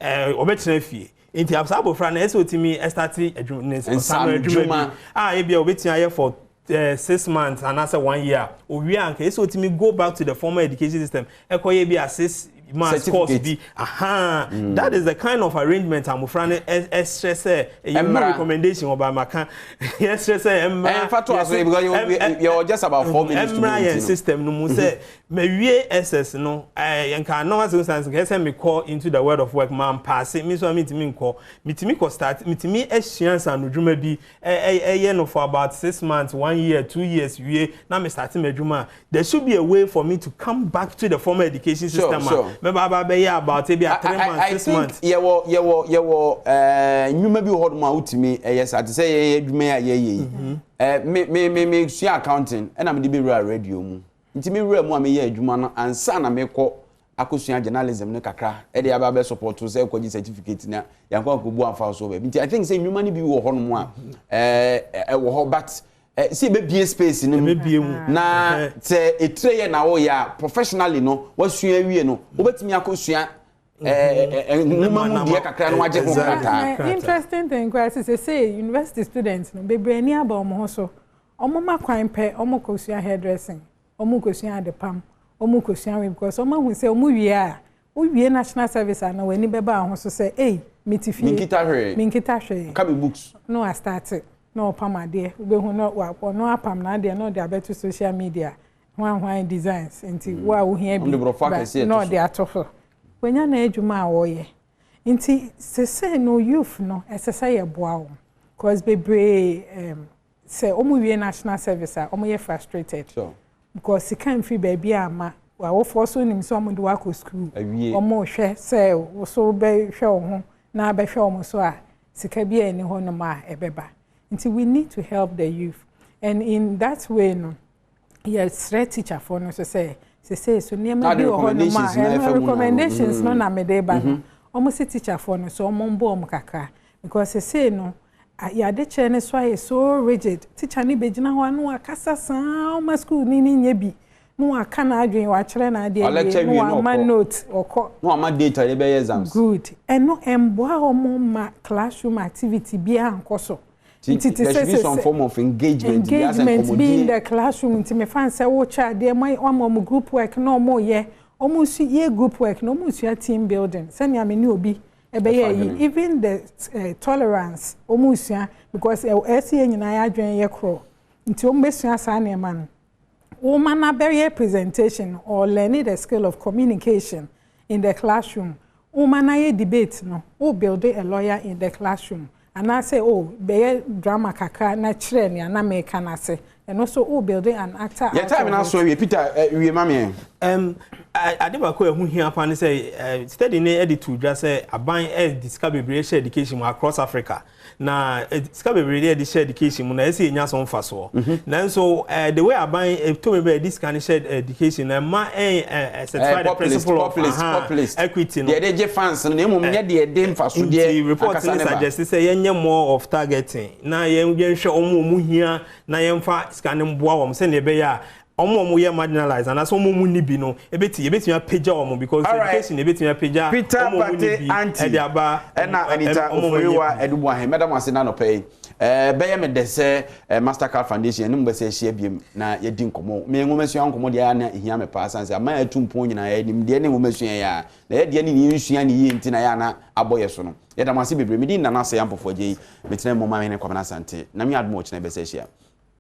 ɔbɛtena fie, nti saa abɔfra no ɛsɛ otumi ɛstart adwuma ne ɔsano adwuma bi a ebi a obetumi ayɛ for 6 months anaasɛ one year. Owie a, nka ɛsɛ otumi go back to the formal education system, ɛkɔyɛ bi a 6 months course bi aha. That is the kind of arrangement amofra no ɛsrɛ sɛ ɛyɛ mu recommendation ɔba maka yɛsrɛ sɛ ɛmra. Ɛnfa to aso because you are just about 4 minutes to go. Ɛmra yɛn system no mu sɛ mawie SS no, nka normal circumstances nka ɛsɛ mekɔ into the world of work, ma mpaase mi nso a mentumi nkɔ, metumi kɔ start, metumi asua nsanodwuma bi ɛyɛ no for about 6 months, one year, 2 years wie na me start m'adwuma. There should be a way for me to come back to the formal education system a mɛba aba bɛyɛ about ebi a 3 months, 6 months. Yɛwɔ nnwuma bi wɔ hɔ nom a wotumi ɛyɛ saa te sɛ yɛyɛ adwuma yi a yɛyɛ yi. Me me me me sua accounting ɛna mede bɛwura radio mu, nti me wura mu a meyɛ adwuma no ansa na mekɔ akosua journalism no kakra ɛde aba abɛ support sɛ ɛkɔgye certificate na yankɔ akɔbu amfa so baabi. Nti I think sɛ nnwuma no bi wɔ hɔ nom a ɛwɔ hɔ, but sɛ ebɛbie space no mu na sɛ etire yɛ na wɔyɛ a professionally no wasua awie no, wobɛtumi akɔsua nwoma mu deɛ kakra no wagye ho krataa. Interesting thing koraa sɛ university students no bebree ani aba wɔn ho so, wɔn ma kwan pɛ, wɔn kɔsua hairdressing, wɔn kɔsua adepam, wɔn kɔsua wei because wɔn ahu sɛ wɔn wie a, wowie national service a na wɔn ani bɛba ho so sɛ ei, mete fie. Menkita hwee. Menkita hwee. Ka me books. Na wa start na ɔpam adeɛ, wobɛhu na ɔno apam n'adeɛ na ɔde abɛto social media, hwan hwan designs, nti wo a wohia bi na ɔde ato so, wanya na adwuma a wɔyɛ. Nti sese no youth no ɛsɛ sɛ yɛboa wɔn cause bebree sɛ wɔn wie national service a, wɔn yɛ frustrated because sika nfiri baabi a ama awofoɔ so nim sɛ wɔn de wakɔ school, wɔn rehwɛ sɛ woso bɛhwɛ wɔn ho na abɛhwɛ wɔn so a sika bi a ɛni hɔnom a ɛbɛba. Nti we need to help the youth, and in that way no yɛsrɛ teacherfoɔ no so sɛ sese so nneɛma bi wɔ hɔnom a ɛno recommendations no na mede ba no. Wɔn si teacherfoɔ no so wɔn mbɔ wɔn kakra because sese no yɛadekyerɛ no so ayɛ so rigid. Teacher no bɛgyina hɔ ano akasa saa ɔma school ni ne nyɛ bi na waka n'adwene, wakyerɛ n'adeɛ wie na wama note, ɔkɔ. Na wama date a yɛbɛyɛ exams. Good. Ɛno ɛmboa wɔn ma classroom activity biara nkɔ so. Nti te There sɛ should be sɛ some sɛ form of engagement bi asɛ engagement bi in nkɔmmɔdie. the classroom. Nti mefa sɛ wokyɛ adeɛ ma wama ɔmo group work na ɔmo yɛ, ɔmo nso yɛ group work na ɔmo sua team building, sɛnea me ne obi ɛbɛyɛ Ɛfa yi. adwene. Even the tolerance ɔmo sua, because ɛsɛ yɛ nyinaa yɛ adwene yɛ korɔ, nti ɔmo bɛsua saa nneɛma no. Wɔn na bɛyɛ presentation or learning the skill of communication in the classroom. Wɔn na yɛ debate no, wo build a lawyer in the classroom, anaasɛ o bɛyɛ drama kakra na kyerɛ nea na mɛka n'ase, ɛno nso wo build an actor Yɛ out time of na it. So awie, Peter, wie ma me. Ade baako a ɛho hia pa ne sɛ study ne ɛde to dwa sɛ aban ɛde sika bebree hyɛ education mu across Africa, na sika bebree de ɛde hyɛ education mu na ɛsɛ yɛnya so mfasoɔ. Nanso the way aban tumi bɛ ɛde sika no hyɛ education na ɛma ɛn certify the Populist, principle of populist, populist. equity no. Deɛ ɛde gye fans no, na mmom nyɛ deɛ ɛde mfasodeɛ Nti report ankasa ne ne ba. suggest sɛ yɛnyɛ more of targeting na yɛn yɛnhwɛ wɔn a wɔn hia na yɛmfa sika no mboa wɔn, sɛnea ɛbɛyɛ a wɔn a wɔyɛ marginalized anaasɛ wɔn a wɔn ni bi no ebeti yɛbɛtumi apagya wɔn, because education ebɛtumi apagya Peter wɔn a wɔn ni Pate bi Anti ɛde aba ɛna Anita wɔn a wɔn nyɛ Oforiwa bi. Edubuahe, mɛda mo ase na anɔpɛ yi. Bɛyɛ me dɛ sɛ Mastercard Foundation ɛne mo bɛsɛ ahyia biem na yɛdi nkɔmmɔ. Me nwomasua nkɔmmɔ deɛ ayɛ na ɛhia me paa, sane sɛ aman a atu mpɔn nyinaa yɛ nimdeɛ ne nwomasua yɛ a na yɛdeɛ ne ne yɛnsua ne yie, nti na yɛ ana abɔ yɛ so no. Yɛda mo ase bebree. Medi Nana Asɛ Ampɔfoɔ Agye yi metena mu ma me ne Kwamena Asante na me adom ɔkyena bɛsɛ ahyia.